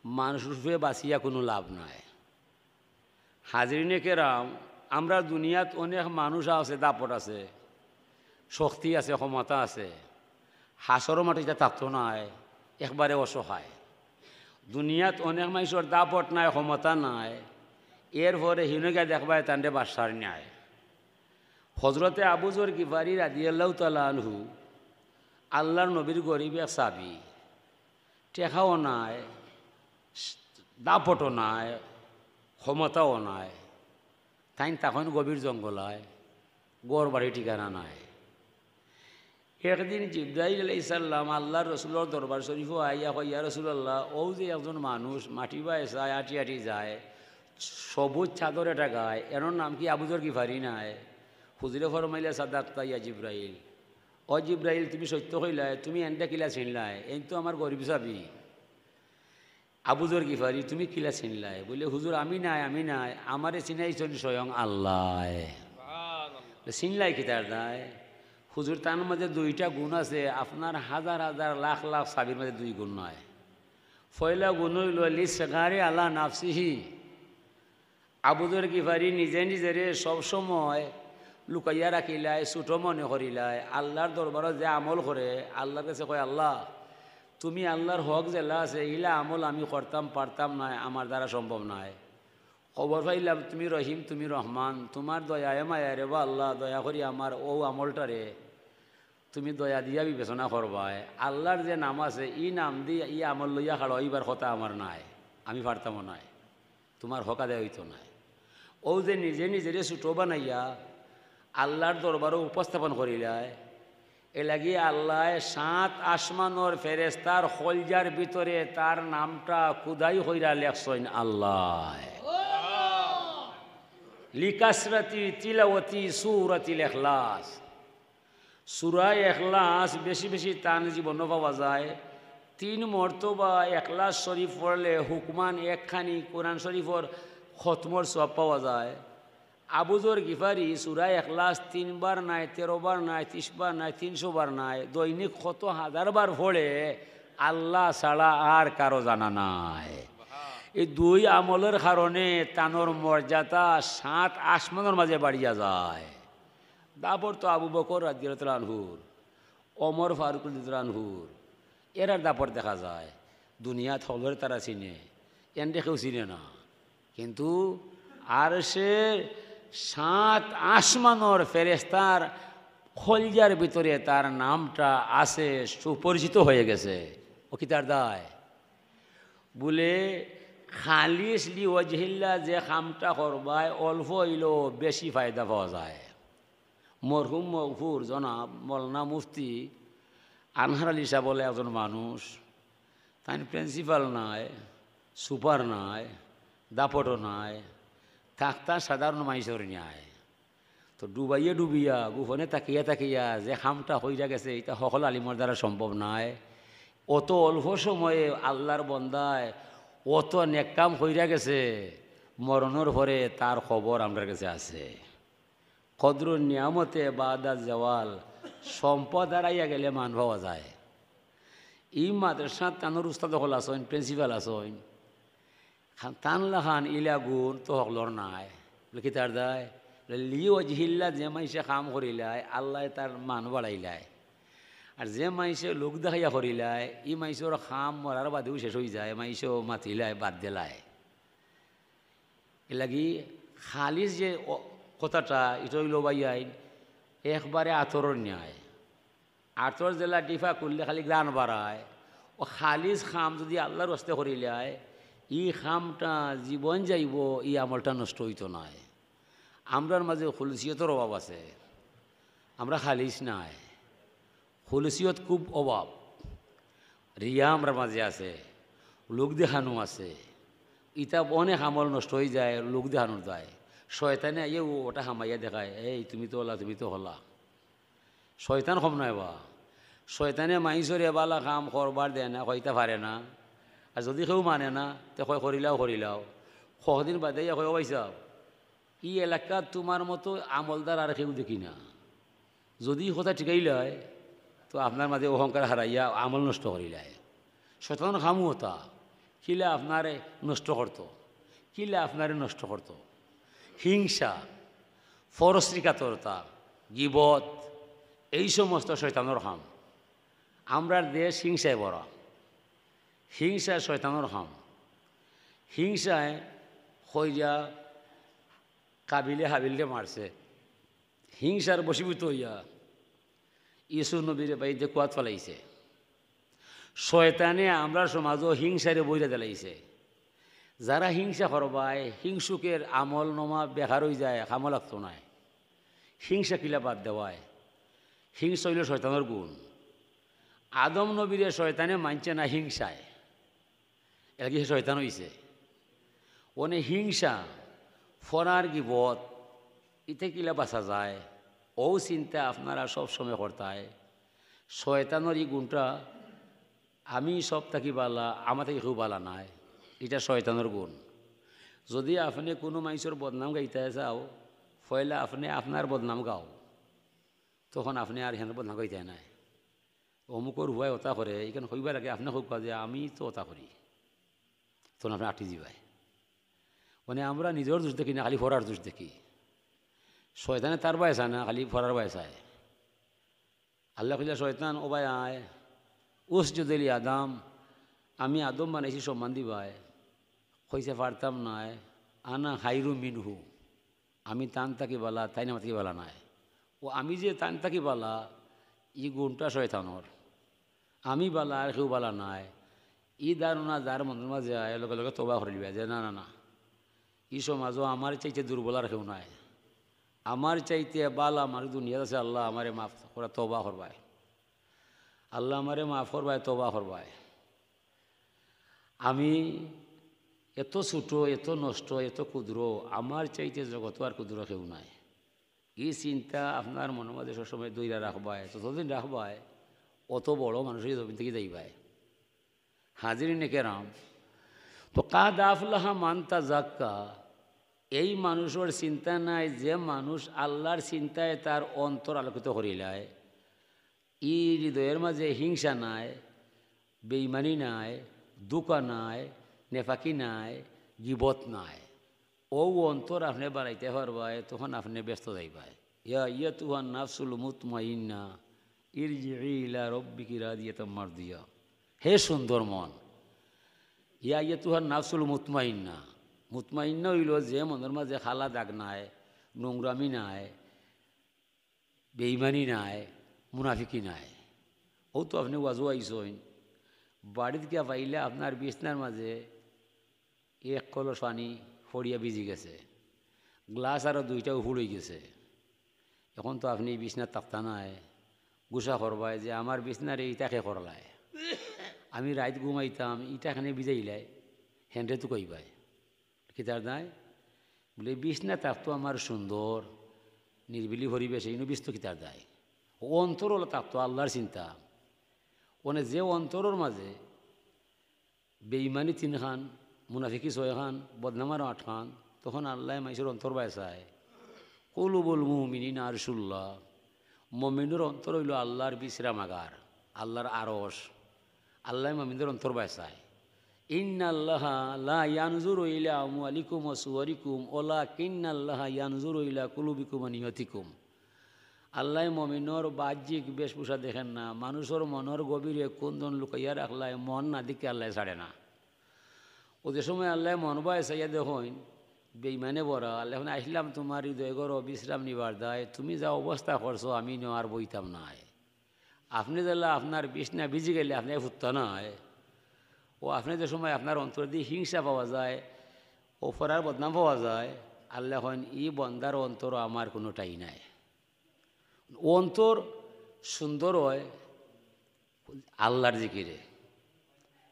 মানুষ রূপে বাঁচিয়া কুনু লাভ নাই। হাজিরিনে কেরাম, আমরা দুনিয়াত অনেক মানুষ আছে, দাপট আছে, শক্তি আছে, ক্ষমতা আছে। হাশরর মাঠো ইতা থাকতো নায়, একবারে অসহায়। দুনিয়াত অনেক মানষর দাপট নাই, ক্ষমতা নাই, এরপরে হিনো গিয়া দেখবায় তানরে বাদশার ন্যায়। হজরতে আবু যর গিফারি রাদিয়াল্লাহু তাআলা আনহু আল্লার নবীর গরিব এক সাহাবী, টেকাও নাই, দাপটও নাই, ক্ষমতাও নাই। তাইন থাকইন গভীর জঙ্গলায়, ঘর বাড়ি ঠিকানা নাই। একদিন জিব্রাইল আলাইহিস সালাম আল্লার রসুলর দরবার শরীফো আইয়া কয়, "ইয়া রাসূলুল্লাহ, অউ যে একজন মানুষ মাটি বায় চায়, আটি আটি যায়, সবুজ চাদর এটা গায়, এনর নাম কি আবু যর গিফারি নায়?" হুজুরে ফরমাইলা, "সাদাক্তা ইয়া জিব্রাইল।" "ও জিব্রাইল, তুমি সত্য কইলায়, তুমি এনরে কিলা চিনলায়? এইন তো আমার গরিব সাহাবী।" "আবু যর গিফারি, তুমি কিলা চিনলায়?" বলে, "হুজুর, আমি নায়, আমি নায়, আমারে চিনাইছইন স্বয়ং আল্লায়।" "চিনলায় কিতার দায়?" "হুজুর, তান মাঝে দুইটা গুণ আছে, আপনার হাজার হাজার লাখ লাখ সাহাবীর মাঝে দুই গুণ নাই। পয়লা গুণ অইলো লিসগারে আলা নাফসিহি।" আবু যর গিফারি নিজে নিজেরে সবসময় লুকাইয়া রাখিলায়, ছোট মনে করিলায়। আল্লার দরবারো যে আমল করে, আল্লার গেছে কয়, "আল্লা, তুমি আল্লার হক যেলা আছে, ইলা আমল আমি করতাম পারতাম নায়, আমার দ্বারা সম্ভব নায়। খবর পাইলাম তুমি রহিম, তুমি রহমান, তুমার দয়ায় মায়ায় রে বা আল্লা, দয়া করি আমার অউ আমলটারে তুমি দয়া দিয়া বিবেচনা করবায়। আল্লার যে নাম আছে, ই নাম দি ই আমল লইয়া খাড়া অইবার কথা আমার নায়, আমি পারতামও নায়, তুমার হক আদায় অইতো নায়।" অউ যে নিজে নিজেরে ছোট বানাইয়া আল্লার দরবারো উপস্থাপন করিলায়, এরলাগি আল্লায় সাত আসমানর ফেরেস্তার কলজার ভিতরে তার নামটা খুদাই কইরা লেখছইন আল্লায়। লিকাসরাতি তিলাওয়াতি সূরাতিল ইখলাস। সূরা ইখলাস বেশি বেশি তান জীবনো পাওয়া যায়। তিন মর্তবা ইখলাস শরীফ পড়লে হুকমান একখানি কোরআন শরীফর খতমর সওয়াব পাওয়া যায়। আবু যর গিফারি সূরা ইখলাস তিনবার নায়, তেরো বার নায়, ত্রিশ বার নায়, তিনশো বার নায়, দৈনিক কত হাজার বার পড়ে, আল্লা ছাড়া আর কারো জানা নাই। এই দুই আমলর কারণে তানর মর্যাদা সাত আসমানর মাঝে বাড়িয়া যায়। দাপট তো আবু বকর রাদিয়াল্লাহু তাআলা আনহুর, ওমর ফারুক রাদিয়াল্লাহু তাআলা আনহুর, এরার দাপট দেখা যায়। দুনিয়াত হকলরে তারা চিনে, এনরে কেউ চিনে না। কিন্তু আরশে সাত আসমানর ফেরেস্তার কলজার ভিতরে তার নামটা আছে, সুপরিচিত হয়ে গেছে। ও কিতার দায়? বুলে, খালিস লি ওয়াজহিল্লাহ যে কামটা করবায়, অল্প অইলেও বেশি ফায়দা পাওয়া যায়। মরহুম মগফুর জনাব মৌলানা মুফতি আনহার আলী সাহেব বলে একজন মানুষ, তাইন প্রিন্সিপাল নায়, সুপার নায়, দাপটও নায়, থাকতা সাধারণ মাইনষর ন্যায়। তো ডুবাইয়া ডুবিয়া, গোপনে তাকিয়া তাকিয়া যে কামটা কইরা গেছে, ইটা হকল আলিমর দ্বারা সম্ভব নায়। অত অল্প সময়ে আল্লার বন্দায় অত নেক কাম কইরা গেছে, মরণর পরে তার খবর আমরার গেছে আছে। কদরুন নিয়ামতে বাদা জাওয়াল, সম্পদ হারাইয়া গেলে মান পাওয়া যায়। ই মাদ্রাসাত তানর উস্তাদ অকল আছইন, প্রিন্সিপাল আছইন, খান-, তান লাখান ইলা গুণ তো হকলর নায়। বুলে, কিতার দায়? বুলে, লি ওয়াজহিল্লাহ, যে মাইনষে কাম করিলায়, আল্লায় তার মান বাড়াইলায়। আর যে মাইনষে লোক দেখাইয়া করিলায়, ই মাইনষর কাম মরার বাদেও শেষ অইযায়, মাইনষেও মাতিলায়, বাদ দিলায়। এরলাগি খালিস যে অ-, কথাটা, ইটা অইলো ভাইয়াইন, একবারে আতরর ন্যায়। আতর যেলা ডিফা করলে খালি ঘ্রাণ বাড়ায়, অউ খালিস কাম যুদি আল্লার ওয়াস্তে করিলায়, ই কামটা জীবন যাইবো, ই আমলটা নষ্ট অইতো নায়। আমরার মাঝে খুলুসিয়তর অভাব আছে, আমরা খালিস নায়, খুলুসিয়ত খুব অভাব। রিয়া আমরার মাঝে আছে, লোক দেখানো আছে, ইতা অনেক আমল নষ্ট অইযায় লোক দেখানোর দায়। শয়তানে আইয়া অউ অটা হামাইয়া দেখায়, "এই তুমি তো অলা, তুমি তো হলা।" শয়তান কম নায় বা। শয়তানে মাইনষরে বালা কাম করবার দেয় না, কইতা পারে না। আর যুদি কেউ মানে না, তে কয়, "করিলাও, করিলাও।" কয়দিন বাদে আইয়া কয়, "ও ভাইসাব, ই এলাকাত তুমার মতো আমলদার আর কেউ দেখি না।" যুদি ই কথা ঠিকাইলায়, তো আপনার মাঝে অহংকার হারাইয়া আমল নষ্ট করিলায়। শয়তানর কামও অতা, কিলা আপনারে নষ্ট করতো, কিলা আপনারে নষ্ট করতো। হিংসা, পরশ্রীকাতরতা, গিবত, এই সমস্ত শয়তানর কাম। আমরার দেশ হিংসায় ভরা, হিংসা শয়তানর কাম। হিংসায় কইরা কাবিলে হাবিলরে মারছে, হিংসার বশীভূত অইয়া ইউসুফ নবীরে বায়দি কুয়াত ফালাইছে। শয়তানে আমরার সমাজও হিংসারে বইরা দিলাইছে। যারা হিংসা করবায়, হিংসুকের আমল নমা বেকার অইযায়, কামো লাগতো নায়। হিংসা কিলা বাদ দেওয়ায়? হিংসা অইলো শয়তানর গুণ। আদম নবীরে শয়তানে মানছে না হিংসায়, এরলাগি হে শয়তান অইছে। অনে হিংসা, ফরার গিবত, ইতে কিলা বাঁচা যায়? অউ চিন্তা আপনারা সব সময় করতায়। শয়তানর ই গুণটা, "আমি সব থাকি বালা, আমার থাকি কেউ বালা নায়", ইটা শয়তানর গুণ। যুদি আপনে কুনু মাইনষর বদনাম গাইতায় চাও, পয়লা আপনে আপনার বদনাম গাও, তখন আপনে আর হেনর বদনাম গাইতায় নায়। অমুকর হুয়ায় অতা করে, ইখান কইবার আগে আপনে কউক্কা যে, "আমি তো অতা করি।" তখন আপনে আটি যিবায়। মানে, আমরা নিজর দোষ দেখি না, খালি ফরার দোষ দেখি। শয়তানে তার বায় চায় না, খালি ফরার বায় চায়। আল্লায় কইলা, "শয়তান, ও বায় আয়, উসজুদ লি আদম, আমি আদম বানাইছি সম্মান দিবায়।" কইছে, "পারতাম নায়, আনা খাইরু মিনহু, আমি তান থাকি বালা, তাইন আমার থাকি বালা নায়।" অউ আমি যে তান থাকি বালা, ই গুণটা শয়তানর। আমি বালা আর কেউ বালা নায়, ই ধারণা যার মনর মাঝে আয়, লগে লগে তওবা করিলিবা যে, "না, না, না, ই সমাজও আমার চাইতে দুর্বল আর কেউ নাই, আমার চাইতে বালা মানুষ দুনিয়াত আছে, আল্লাহ আমারে মাফ করা, তওবা করবায়, আল্লাহ আমারে মাফ করবায়, তওবা করবায়। আমি এত ছোট, এত নষ্ট, এত ক্ষুদ্র, আমার চাইতে জগতো আর ক্ষুদ্র কেউ নাই।" ই চিন্তা আপনার মনর মাঝে সবসময় ধইরা রাখবায়, যতদিন রাখবায়, অত বড় মানুষ অইয়া জমিন থাকি যাইবায়। হাজিরিনে কেরাম, তো কাদ আফলাহা মান তাজাক্কা, এই মানুষর চিন্তা নাই, যে মানুষ আল্লার চিন্তায় তার অন্তর আলোকিত করিলায়, ই হৃদয়র মাঝে হিংসা নাই, বেইমানি নাই, ধুকা নাই, নেফাকি নাই, গিবত নাই। অউ অন্তর আপনে বানাইতায় পারবায়, তখন আপনে বেহেস্তো যাইবায়। ইয়া আইয়াতুহান নাফসুল মুতমাইন্না, ইরজিই ইলা রব্বিকি রাদিয়াতাম মারদিয়া। হে সুন্দর মন, ইয়া আইয়াতুহান নাফসুল মুতমাইন্না। মুতমাইন্না অইলো যে মনর মাঝে কালা দাগ নাই, নোংরামি নাই, বেইমানি নাই, মুনাফিকি নাই। অউ তো আপনে ওয়াজো আইছইন, বাড়িত গিয়া পাইলে আপনার বিছনার মাঝে এক কলস পানি পড়িয়া ভিজি গেছে, গ্লাস আরো দুইটা উফুড় অই গেছে। এখন তো আপনে ই বিছনাত থাকতা নায়, গুসা করবায় যে আমার বিছনারে ইটা কে করলায়, আমি রাইত ঘুমাইতাম, ইটা কেনে ভিজাইলায়, হেনরে তো কইবায়। কিতার দায়? বুলে, বিছনা থাকতো আমার সুন্দর, নিরিবিলি পরিবেশে, ইনো ভিজতো কিতার দায়? অন্তর অলা থাকতো আল্লার চিন্তা। অনে যে অন্তরর মাঝে বেইমানি তিনখান, মুনাফিকি ছয়খান, বদনাম আরো আটখান, তখন আল্লায় মানষর অন্তর বায় চায়। কুলুবুল মুমিনিনা আরশুল্লাহ, মমিনর অন্তর অইলো আল্লার বিশ্রামাগার, আল্লার আরশ। আল্লায় মমিনর অন্তর বায় চায়। ইন্নাল্লাহা লা ইয়ানজুরু ইলা আমওয়ালিকুম ওয়া সুওয়ারিকুম, ওয়ালাকিন্নাল্লাহা ইয়ানজুরু ইলা কুলুবিকুম ওয়া নিয়তিকুম। আল্লায় মমিনর বাহ্যিক বেশভূষা দেখেন না, মানুষর মনর গভীরে কুনজন লুকাইয়া রাখলায়, মন না দেখি আল্লায় ছাড়ে না। অউ যে সময় আল্লায় মন বায় চাইয়া দেখইন, বেইমানে ভরা, আল্লায় কইন, আইছলাম তুমার হৃদয় ঘরো বিশ্রাম নিবার দায়, তুমি যে অবস্থা করছো, আমি ইনো আর বইতাম নায়। আপনে যেলা আপনার বিছনা ভিজি গেলে আপনে ফুরতা নায়, অউ আপনে যে সময় আপনার অন্তরদি হিংসা পাওয়া যায়, অউ পরার বদনাম পাওয়া যায়, আল্লায় কইন, ই বন্দার অন্তরো আমার কুনু ঠাই নাই। অন্তর সুন্দর অয় আল্লার জিকিরে।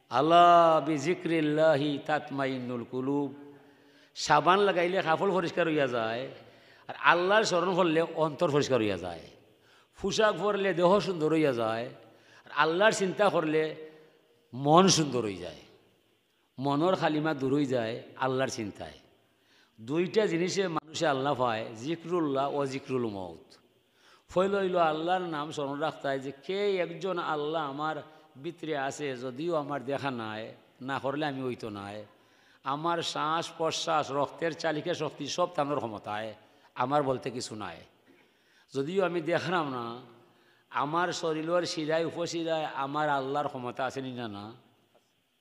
আলা বিজিক্রিল্লাহি তাতমাইন্নুল কুলুব। সাবান লাগাইলে কাপড় পরিষ্কার অইয়া যায়, আর আল্লার স্মরণ করলে অন্তর পরিষ্কার অইয়া যায়। পোশাক পরলে দেহ সুন্দর অইয়া যায়, আর আল্লার চিন্তা করলে মন সুন্দর অই যায়। মনর কালিমা দূর অই যায় আল্লার চিন্তায়। দুইটা জিনিসে মানুষে আল্লা পায়, জিক্রুল্লাহ ও জিক্রুল মউত। পয়লা অইলো আল্লার নাম স্মরণ রাখতায় যে কে একজন আল্লা আমার ভিতরে আছে, যদিও আমার দেখা নাই, না করলে আমি অইতো নায়। আমার শ্বাস প্রশ্বাস, রক্তর চালিকা শক্তি সব তানর ক্ষমতায়, আমার বলতে কিছু নাই। যদিও আমি দেখরাম না, আমার শরীলর শিরায় উপশিরায় আমার আল্লার ক্ষমতা আছে নি না? না,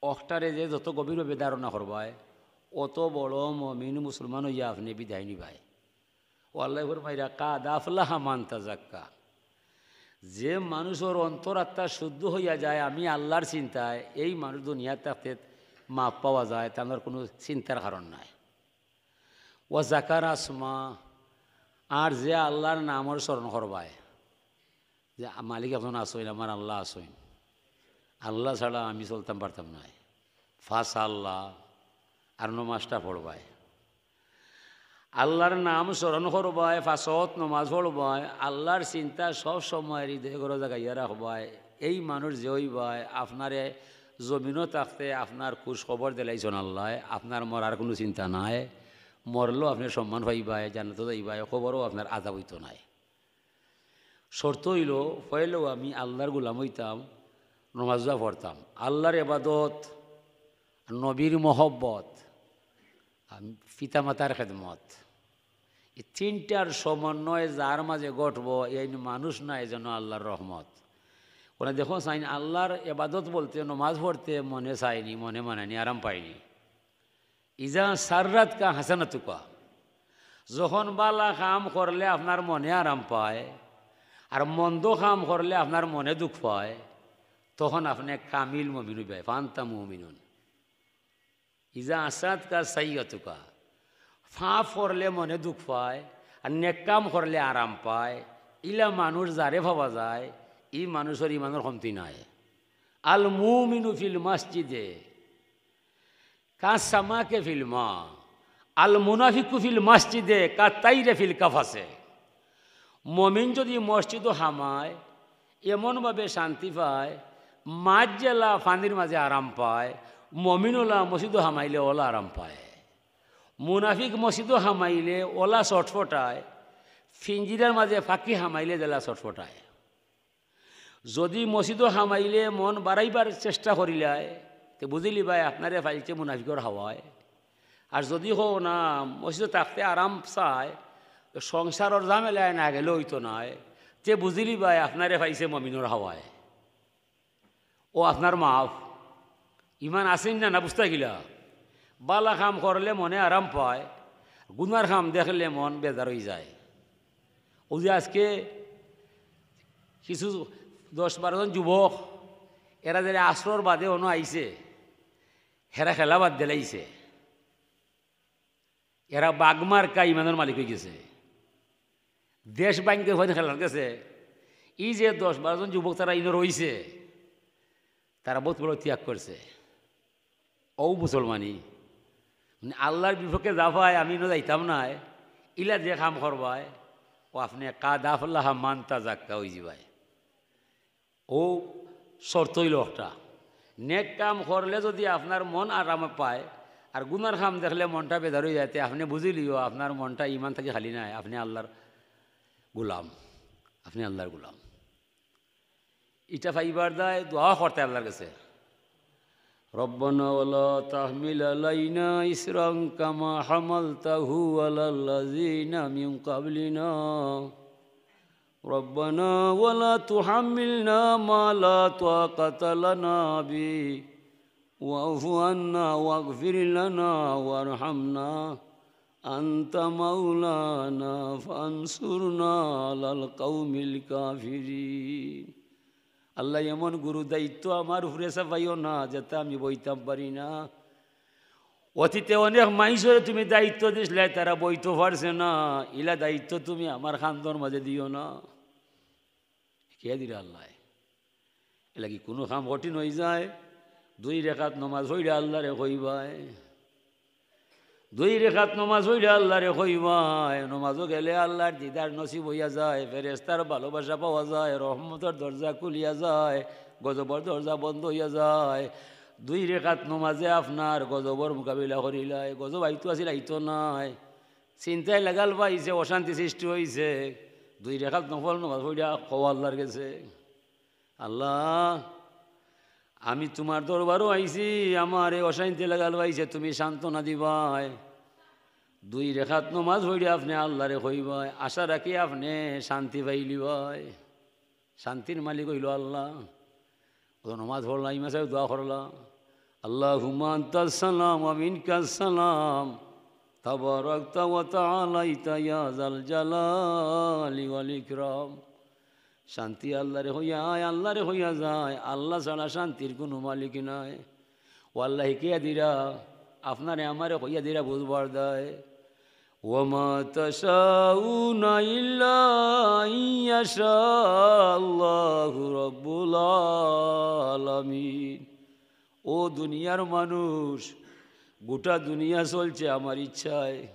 অখটারে যে যত গভীরভাবে ধারণা করবায়, অত বড় মমিন মুসলমান অইয়া আপনে বিদায় নিবায়। অউ আল্লায় ফরমাইরা, "কাদ আফলাহা মান তাজাক্কা।" যে মানুষর অন্তরাত্মা শুদ্ধ অইয়া যায় আমি আল্লার চিন্তায়, এই মানুষ দুনিয়াত থাকতে মাফ পাওয়া যায়, তানর কুনু চিন্তার কারণ নাই। ওয়া জাকারা আসমা, আর যে আল্লার নামর স্মরণ করবায়, যে মালিক একজন আছইন, আমার আল্লা আছইন, আল্লা ছাড়া আমি চলতাম পারতাম নায়। ফাঁস আল্লা, আর নমাজটা পড়বায়। আল্লার নাম স্মরণ করবায়, ফাঁসত নমাজ পড়বায়, আল্লার চিন্তা সব সময় হৃদয় ঘরো জাগাইয়া রাখবায়। এই মানুষ যে অইবায়, আপনারে জমিনো থাকতে আপনার খুশ খবর দিলাইছইন আল্লায়, আপনার মরার কুনু চিন্তা নাই, মরলেও আপনে সম্মান পাইবায়, জান্নাতো যাইবায়, কবরো আপনার আজাব অইতো নায়। শর্ত অইলো, পয়লাউ আমি আল্লার গোলাম অইতাম, নমাজ রোজা পড়তাম, আল্লার এবাদত, নবীর মহব্বত, আম-, পিতামাতার খেদমত। এই তিনটার সমন্বয় যার মাঝে ঘটবো, এইন মানুষ না, এজন্য আল্লার রহমত। অনে দেখো চাইন, আল্লার এবাদত বলতে নমাজ পড়তে মনে চায়নি, মনে মানায়নি, আরাম পায়নি। ইজা সাররাতকা হাসানাতুকা, যখন বালা কাম করলে আপনার মনে আরাম পায়, আর মন্দ কাম করলে আপনার মনে দুখ পায়, তখন আপনে কামিল মমিন অইবায়, ফান্তা মুমিনুন। ইজা আসাতকা সাইয়াতুকা, পাপ করলে মনে দুখ পায়, আর নেক কাম করলে আরাম পায়, ইলা মানুষ যারে পাওয়া যায়, ই মানুষর ইমানর কমতি নাই। আল মুমিনু ফিল মসজিদে কাস সামাকে ফিল মা, আল মুনাফিকু ফিল মসজিদে কা তাইরে ফিল কাফাসে। মমিন যদি মসজিদো হামায়, এমনভাবে শান্তি পায়, মাছ যেলা পানির মাঝে আরাম পায়, মমিন ওলা মসজিদো হামাইলে ওলা আরাম পায়। মুনাফিক মসজিদো হামাইলে ওলা ছটফটায়, ফিঞ্জিরার মাঝে ফাকি হামাইলে যেলা ছটফটায়। যদি মসজিদো হামাইলে মন বাড়াইবার চেষ্টা করিলায়, তে বুঝিলিবায় আপনারে পাইছে মুনাফিকর হাওয়ায়। আর যদি কও না, মসজিদো থাকতে আরাম চায়, তো সংসারর ঝামেলায় না গেলে অইতো নায়, তে বুঝিলিবায় আপনারে পাইছে মমিনর হাওয়ায়। ও আপনার মাফ, ইমান আছেন না, না বুঝতা গিলা? বালা কাম করলে মনে আরাম পায়, গুনার কাম দেখলে মন বেজার অই যায়। অউ যে আজকে কিছু দশ বারো জন যুবক এরা যারা আসরর বাদে অনো আইছে, হেরা খেলা বাদ দিলাইছে। এরা বাঘ মার্কা ইমানর মালিক অইগেছে। দেশ ভাঙ্গি অইন খেলার গেছে। ই যে দশ বারো জন যুবক তারা ইনো রইছে, তারা বউত বড় ত্যাগ করছে। অউ মুসলমানি, মানে, আল্লার বিপক্ষে যা পায়, আমি ইনো যাইতাম নায়, ইলা যে কাম করবায়, অউ আপনে কাদ আফলাহা মান তাজাক্কা অইযিবায়। অউ শর্ত অইলো একটা, নেক কাম করলে যুদি আপনার মন আরাম পায়, আর গুনার কাম দেখলে মনটা বেজার অইযায়, তে আপনে বুঝিলিও আপনার মনটা ইমান থাকি খালি নায়, আপনে আল্লার গুলাম, আপনে আল্লার গুলাম। ইটা পাইবার দায় দোয়া করতে আল্লার গেছে। ربنا ولا تحمل علينا إصرا كما حملته على الذين من قبلنا. ربنا ولا تحملنا ما لا طاقة لنا به واعف عنا واغفر لنا وارحمنا أنت مولانا فانصرنا على القوم الكافرين. আল্লাহ, এমন গুরু দায়িত্ব আমার উপরে চাপাইও না, যেটা আমি বইতাম পারি না। অতীতে অনেক মাইনষরে তুমি দায়িত্ব দিছলায়, তারা বইতো পারছে না, ইলা দায়িত্ব তুমি আমার কান্দর মাঝে দিও না। কে দিরা আল্লাহ? এরলাগি কুনু কাম কঠিন অইযায়, দুই রেকাত নমাজ পড়িয়া আল্লারে কইবায়। দুই রেকাত নমাজ পড়িয়া আল্লারে কইবায়, নমাজো গেলে আল্লার দিদার নসিব অইয়া যায়, ফেরেশতার ভালোবাসা পাওয়া যায়, রহমতর দরজা খুলিয়া যায়, গজবর দরজা বন্ধ অইয়া যায়। দুই রেকাত নমাজে আপনার গজবর মোকাবিলা করিলায়, গজব আইতো আছিল, আইতো নায়, চিন্তায় লাগাল পাইছে, অশান্তি সৃষ্টি অইছে, দুই রেকাত নফল নমাজ পড়িয়া কও আল্লার গেছে, আল্লাহ, আমি তুমার দরবারো আইছি, আমার এই অশান্তি লাগাল পাইছে, তুমি সান্ত্বনা দিবায়। দুই রেকাত নমাজ পড়িয়া আপনে আল্লারে কইবায়, আশা রাখি আপনে শান্তি পাইলিবায়। শান্তির মালিক অইলো আল্লাহ। অউ নমাজ পড়লা, ইমাম সাবে দোয়া করলা, اللهم أنت السلام ومنك السلام تباركت وتعاليت يا ذا الجلال والإكرام। শান্তি আল্লারে কইয়া আয়, আল্লারে কইয়া যায়, আল্লাহ ছাড়া শান্তির কুনু মালিক নাই। অউ আল্লায় কইয়া দিরা, আপনারে আমারে কইয়া দিরা বুঝবার দায়। وما تشاءون إلا أن يشاء الله رب العالمين। ও দুনিয়ার মানুষ, গোটা দুনিয়া চলছে আমার ইচ্ছায়,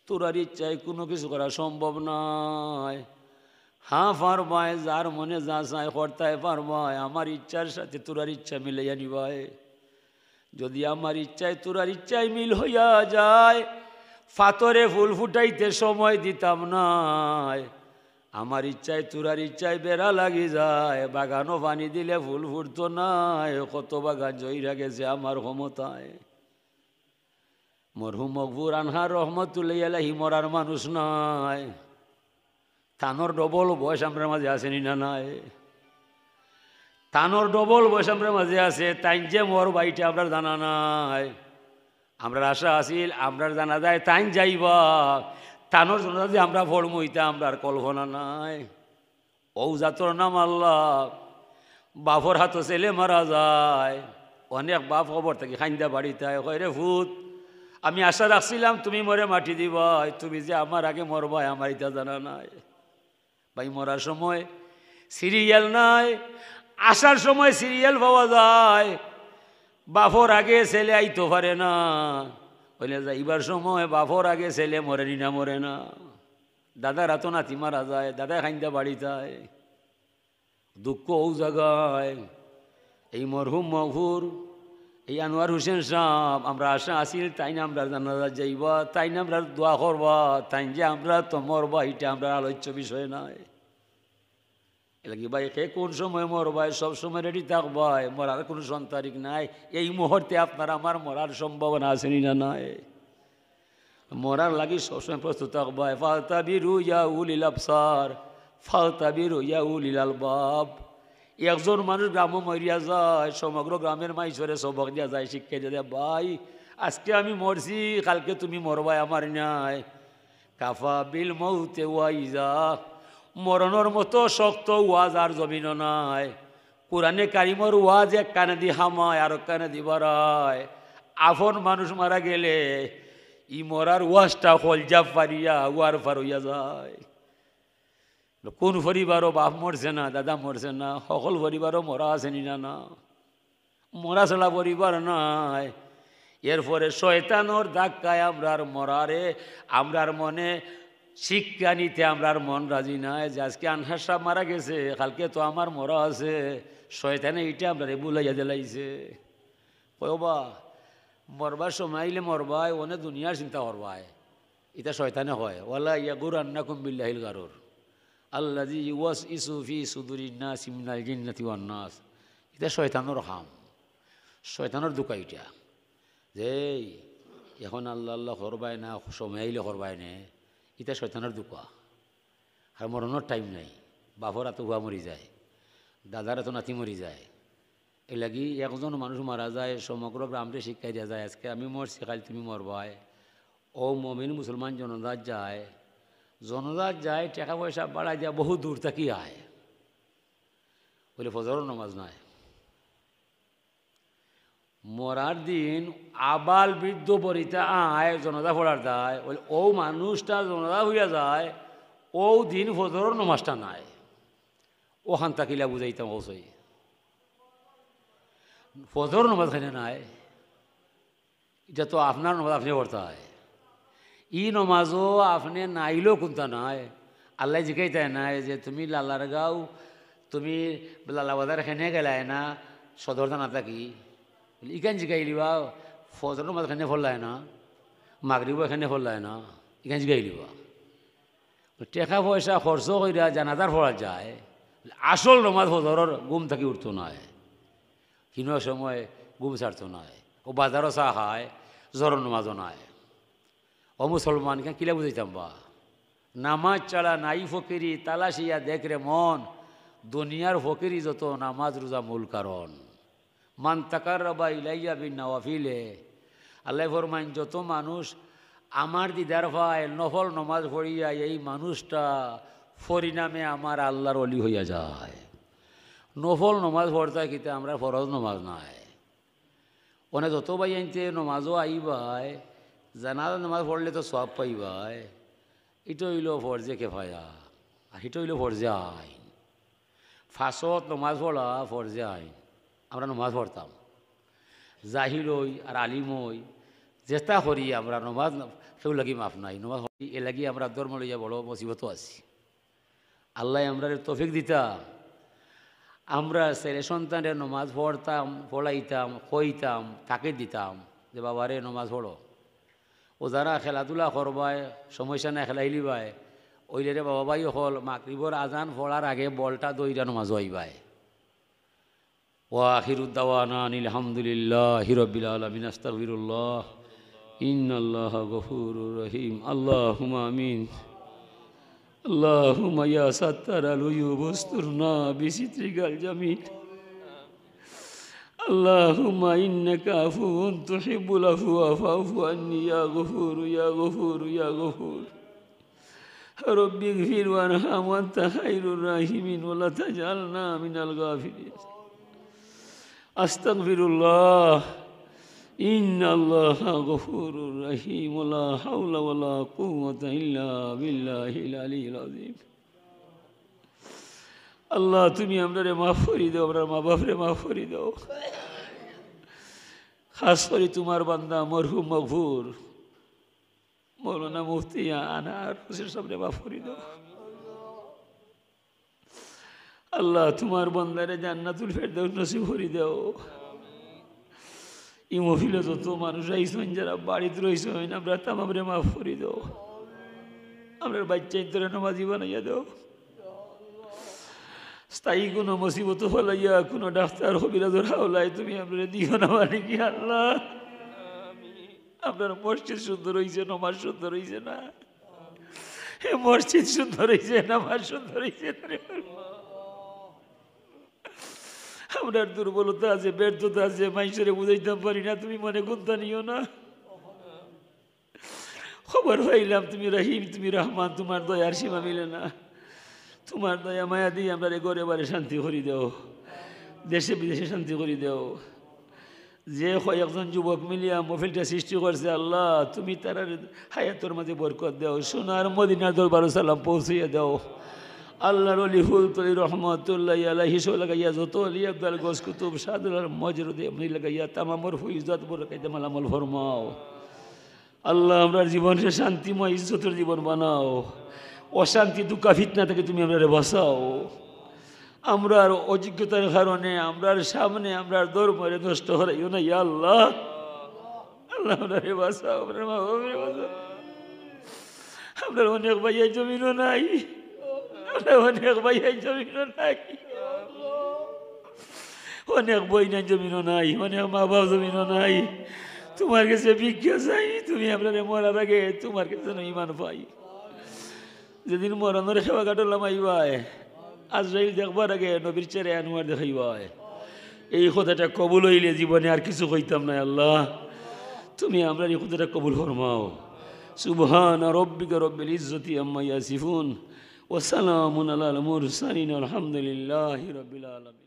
তোরার ইচ্ছায় কুনু কিছু করা সম্ভব নায়। হ্যাঁ পারবায়, যার মনে যা চায় করতায় পারবায়, আমার ইচ্ছার সাথে তোরার ইচ্ছা মিলাইয়া নিবায়। যুদি আমার ইচ্ছায় তোরার ইচ্ছায় মিল অইয়া যায়, পাথরে ফুল ফুটাইতে সময় দিতাম নায়। আমার ইচ্ছায় তোরার ইচ্ছায় বেড়া লাগি যায়, বাগানো পানি দিলে ফুল ফুটতো নায়, কত বাগান ঝইরা গেছে আমার ক্ষমতায়। মরহুম মকবুর আনহার রহমতুল্লাহি আলাইহি মরার মানুষ নায়। তানর ডবল বয়স আমরার মাঝে আছে নি না নাই? তানর ডবল বয়স আমরার মাঝে আছে। তাইন যে মরবা ইটা আমরার জানা নাই। আমরার আশা আছিল, আমরার জানাজায় তাইন যাইবা, তানর জানাজায় আমরা পড়মু, ইটা আমরার কল্পনা নাই। অউ জাতর নাম আল্লাহ। বাপর হাতো ছেলে মারা যায়, অনেক বাপ কবর থাকি কাইন্দা বাড়িত আয়, কয়, "রে পুত, আমি আশা রাখছিলাম তুমি মরে মাটি দিবায়, তুমি যে আমার আগে মরবায়, আমার ইটা জানা নাই।" ভাই, মরার সময় সিরিয়াল নাই, আসার সময় সিরিয়াল পাওয়া যায়। বাপর আগে ছেলে আইতো পারে না, অইলে যাইবার সময় বাপর আগে ছেলে মরে নি না, মরে না। দাদার আতো নাতি মারা যায়, দাদায় কাইন্দা বাড়িত আয়। দুঃখ অউ জাগায়। এই মরহুম মকবুর, এই আনোয়ার হোসেন সাব, আমরার আশা আছিল তাইন আমরার জানাজাত যাইবা, তাইন আমরার দোয়া করবা, তাইন যে আমরার তো মরবা, ইটা আমরার আলোচ্য বিষয় নায়। এরলাগি ভাই, কে কুন সময় মরবায়, সব সময় রেডি থাকবায়, মরার কুনু সন তারিখ নাই। এই মুহূর্তে আপনার আমার মরার সম্ভাবনা আছে নি না নাই? মরার লাগি সবসময় প্রস্তুত থাকবায়। ফাতাবিরু ইয়া উলিল আবসার, ফাতাবিরু ইয়া উলিল আলবাব। একজন মানুষ গ্রামো মরিয়া যায়, সমগ্র গ্রামের মাইনষরে সবক দিয়া যায়, শিক্ষা দিয়া যায়, "ভাই, আজকে আমি মরছি, কালকে তুমি মরবায় আমার নাই।" কাফা বিল মৌতে ওয়াইজা, মরণর মতো শক্ত ওয়াজ আর জমিনো নাই। কোরআনে কারিমর ওয়াজ এক কানেদি হামায়, আরক কানেদি বারায়। আপন মানুষ মারা গেলে ই মরার ওয়াজটা কলজা ফারিয়া ওয়ার ফার অইয়া যায়। কুন পরিবারো বাপ মরছে না, দাদা মরছে না, হকল পরিবারো মরা আছে নি না? না, মরা ছাড়া পরিবার নাই। এরপরে শয়তানর ধাক্কায় আমরার মরারে, আমরার মনে শিক্ষা নিতে আমরার মন রাজি নায় যে আজকে আনহার সাব মারা গেছে, কালকে তো আমার মরা আছে। শয়তানে ইটা আমরারে ভুলাইয়া দিলাইছে। কয়, "ও বা, মরবার সময় আইলে মরবায়, অনে দুনিয়ার চিন্তা করবায়।" ইটা শয়তানে কয়, "ওয়ালা ইয়াগুরান্নাকুম বিল্লাহিল গারুর, আল্লাযী ইউওয়াসউিসু ফী সুদুরিন নাসি মিনাল জিন্নাতি ওয়ান নাস।" ইটা শয়তানর কাম, শয়তানর ধুকা ইটা। যে এই অখন আল্লাহ আল্লাহ করবায় না, সময় আইলে করবায় নে, ইটা শয়তানর ধুকা। আর মরণর টাইম নাই। বাপর আতো পুয়া মরি যায়, দাদার আতো নাতি মরি যায়। এর লাগি একজন মানুষ মারা যায়, সমগ্র গ্রামরে শিক্ষা দিয়া যায়, আজকে আমি মরছি, কাইল তুমি মরবায়। ও মমিন মুসলমান জনাজাত যায়, জনাজাত যায়, টেকা পয়সা বাড়াই দিয়া বহু দূর থাকি আয়, অইলে ফজরর নমাজ নাই। মরার দিন আবাল বৃদ্ধ বনিতা আয়, জনাজা পড়ার দায়, অইলে অউ মানুষটা জনাজা অইয়া যায়, অউ দিন ফজরর নমাজটা নাই। অখান থাকিলা বুঝাইতাম, অউ সই। ফজর নমাজ কেনে নাই? ইটা তো আপনার নমাজ, আপনে পড়তা অয়। ই নমাজও আপনে নাইলেও কুন্তা নাই। আল্লায় জিকাইতায় নায় যে, "তুমি লালারগাঁও, তুমি লালাবাজার কেনে গেলায় না, সদর থানা থাকি?" ইখান জিকাইলিবা, "ফজর নমাজ কেনে পড়লায় না, মাগরিবও কেনে পড়লায় না?" ইখান জিকাইলিবা। টেকা পয়সা খরচ করিয়া জানাজার পড়া যায়, আসল নমাজ ফজরর ঘুম থাকি উঠতো নায়, হিনো সময় ঘুম ছাড়তো নায়, অউ বাজারও চা খায়, জোহরর নমাজও নাই। ও মুসলমান, ইখান কিলা বুঝাইতাম বা? নামাজ ছাড়া নাই ফকিরি, তালাশিয়া দেখ রে মন, দুনিয়ার ফকিরি যত, নামাজ রোজা মূল কারণ। মান তাকাররাবা ইলাইয়া বিন নওয়াফিলে। আল্লায় ফরমাইন, যত মানুষ আমার দিদার পায়, নফল নমাজ পড়িয়া, এই মানুষটা পরিণামে আমার আল্লাহর অলি অইয়া যায়। নফল নমাজ পড়তা কিতা, আমরা ফরজ নমাজ নাই। অনে যত ভাইয়াইন্তে নমাজও আইবায়, জানাজা নমাজ পড়লে তো সওয়াব পাইবায়। ইটা অইলো ফরজে কেফায়া, আর ইটা অইলো ফরজে আইন। পাঁচ ওয়াক্ত নমাজ পড়া ফরজে আইন। আমরা নমাজ পড়তাম, জাহিল অই আর আলিম অই, যেতা করি আমরা নমাজ ন-, কেউর লাগি মাফ নাই। নমাজ পড়ি, এর লাগি আমরা ধর্ম লইয়া বড় মুসিবতো আছি। আল্লায় আমরারে তৌফিক দিতা, আমরা ছেলে সন্তানরে নমাজ পড়তাম, পড়াইতাম, কইতাম, তাকিদ দিতাম যে, "বাবারে, নমাজ পড়ো।" ও যারা খেলাধুলা করবায়, সমস্যা নাই, খেলাইলিবায়। অইলে রে বাবা ভাই অকল, মাগরিবর আজান পড়ার আগে বলটা ধইরা নমাজো আইবায়। ওয়া আখিরু দাওয়ানা আনিল হামদুলিল্লাহি রাব্বিল আলামিন। আস্তাগফিরুল্লাহ। ইন্নাল্লাহা গফুরুর রহিম। আল্লাহুম্মা আমিন। আল্লাহুম্মা ইয়া সাত্তারাল উয়ুব উস্তুরনা বিসিত্রিকাল জামিল। আল্লাহুম্মা ইন্নাকা আফুউন তুহিব্বুল আফওয়া ফাফু আন্নি ইয়া গফুরু ইয়া গফুরু ইয়া গফুর। রব্বি গফির ওয়ারহাম ওয়ান্তা খাইরুর রাহিমিন ওয়ালা তাজআলনা মিনাল গাফিলিন। আস্তাগফিরুল্লাহ। ইন্নাল্লাহা গফুরুর রহিম। ওয়ালা হাওলা ওয়ালা কুওয়াতা ইল্লা বিল্লাহিল আলিয়্যিল আযীম। আল্লাহ, তুমি আমরারে মাফ করি দেও, আমরার মা বাপরে মাফ করি দেও। খাস করি তুমার বান্দা মরহুম মগফুর মৌলানা মুফতি আনোয়ার হোসেন সাবরে মাফ করি দেও। আল্লাহ, তুমার বান্দারে জান্নাতুল ফেরদাউস নসিব করি দেও। ই মহফিলো যত মানুষ আইছইন, যারা বাড়িত রইছইন, আমরার তামামরে মাফ করি দেও। আমরার বাইচ্চাইন্তরে নমাজি বানাইয়া দেও। স্থায়ী কুনু মুসিবতো ফালাইয়া, কুনু ডাক্তার কবিরাজর হাওলায় তুমি আমরারে দিও না, মালিক আল্লাহ। আমরার মসজিদ সুন্দর অইছে, নমাজ সুন্দর অইছে না। এ মসজিদ সুন্দর অইছে, নমাজ সুন্দর অইছে না রে। আমরার দুর্বলতা আছে, ব্যর্থতা আছে, মাইনষরে বুঝাইতাম পারি না, তুমি মনে কুন্তা নিও না। খবর পাইলাম তুমি রহিম, তুমি রহমান, তুমার দয়ার সীমা মিলে না। তুমার দয়া মায়া দিয়া আমরারে ঘরে বারে শান্তি করি দেও। দেশে বিদেশে শান্তি করি দেও। যে কয়েকজন যুবক মিলিয়া মহফিলটা সৃষ্টি করছে, আল্লাহ, তুমি তারার হায়াতর মাঝে বরকত দেও। সোনার মদিনার দরবারো সালাম পৌঁছাইয়া দেও। আল্লাহর অলি ফুলতলি রহমতুল্লাহি আলাইহি সহ লাগাইয়া যত অলি আবদাল গস কুতুব শাহদুলার মজরুদে এমনি লাগাইয়া তামামর ফৈজাত বরকাইতে মালামাল ফরমাও। আল্লাহ, আমরার জীবনরে শান্তিময় ইজ্জতর জীবন বানাও। অশান্তি, দুঃখ, ফিতনা থাকি তুমি আমরারে বাঁচাও। আমরার অযোগ্যতার কারণে আমরার সামনে আমরার ধর্মরে নষ্ট করাইও না, ইয়া আল্লাহ। আল্লাহ, আমরারে বাঁচাও, আমরার মা বাবারে বাঁচাও। আমরার অনেক ভাইয়াই জমিনো নাই, আমরার অনেক ভাইয়াই জমিনো নাই, অনেক বইনাই জমিনো নাই, অনেক মা বাপ জমিনো নাই। তুমার গেছে ভিক্ষা চাই, তুমি আমরারে মরার আগে তুমার গেছে যেন ইমান পাই। যেদিন মরণর খেওয়া ঘাটো লামাইবায়, আজরাইল দেখবার আগে নবীর চেহারা আনোয়ার দেখাইবায়। এই কথাটা কবুল অইলে জীবনে আর কিছু কইতাম না, আল্লাহ। তুমি আমরার এই কথাটা কবুল ফরমাও। সুবহানা রাব্বিকা রাব্বিল ইজ্জতি আম্মা ইয়াসিফুন, ওয়া সালামুন আলাল মুরসালিন, আলহামদুলিল্লাহি রাব্বিল আলামিন।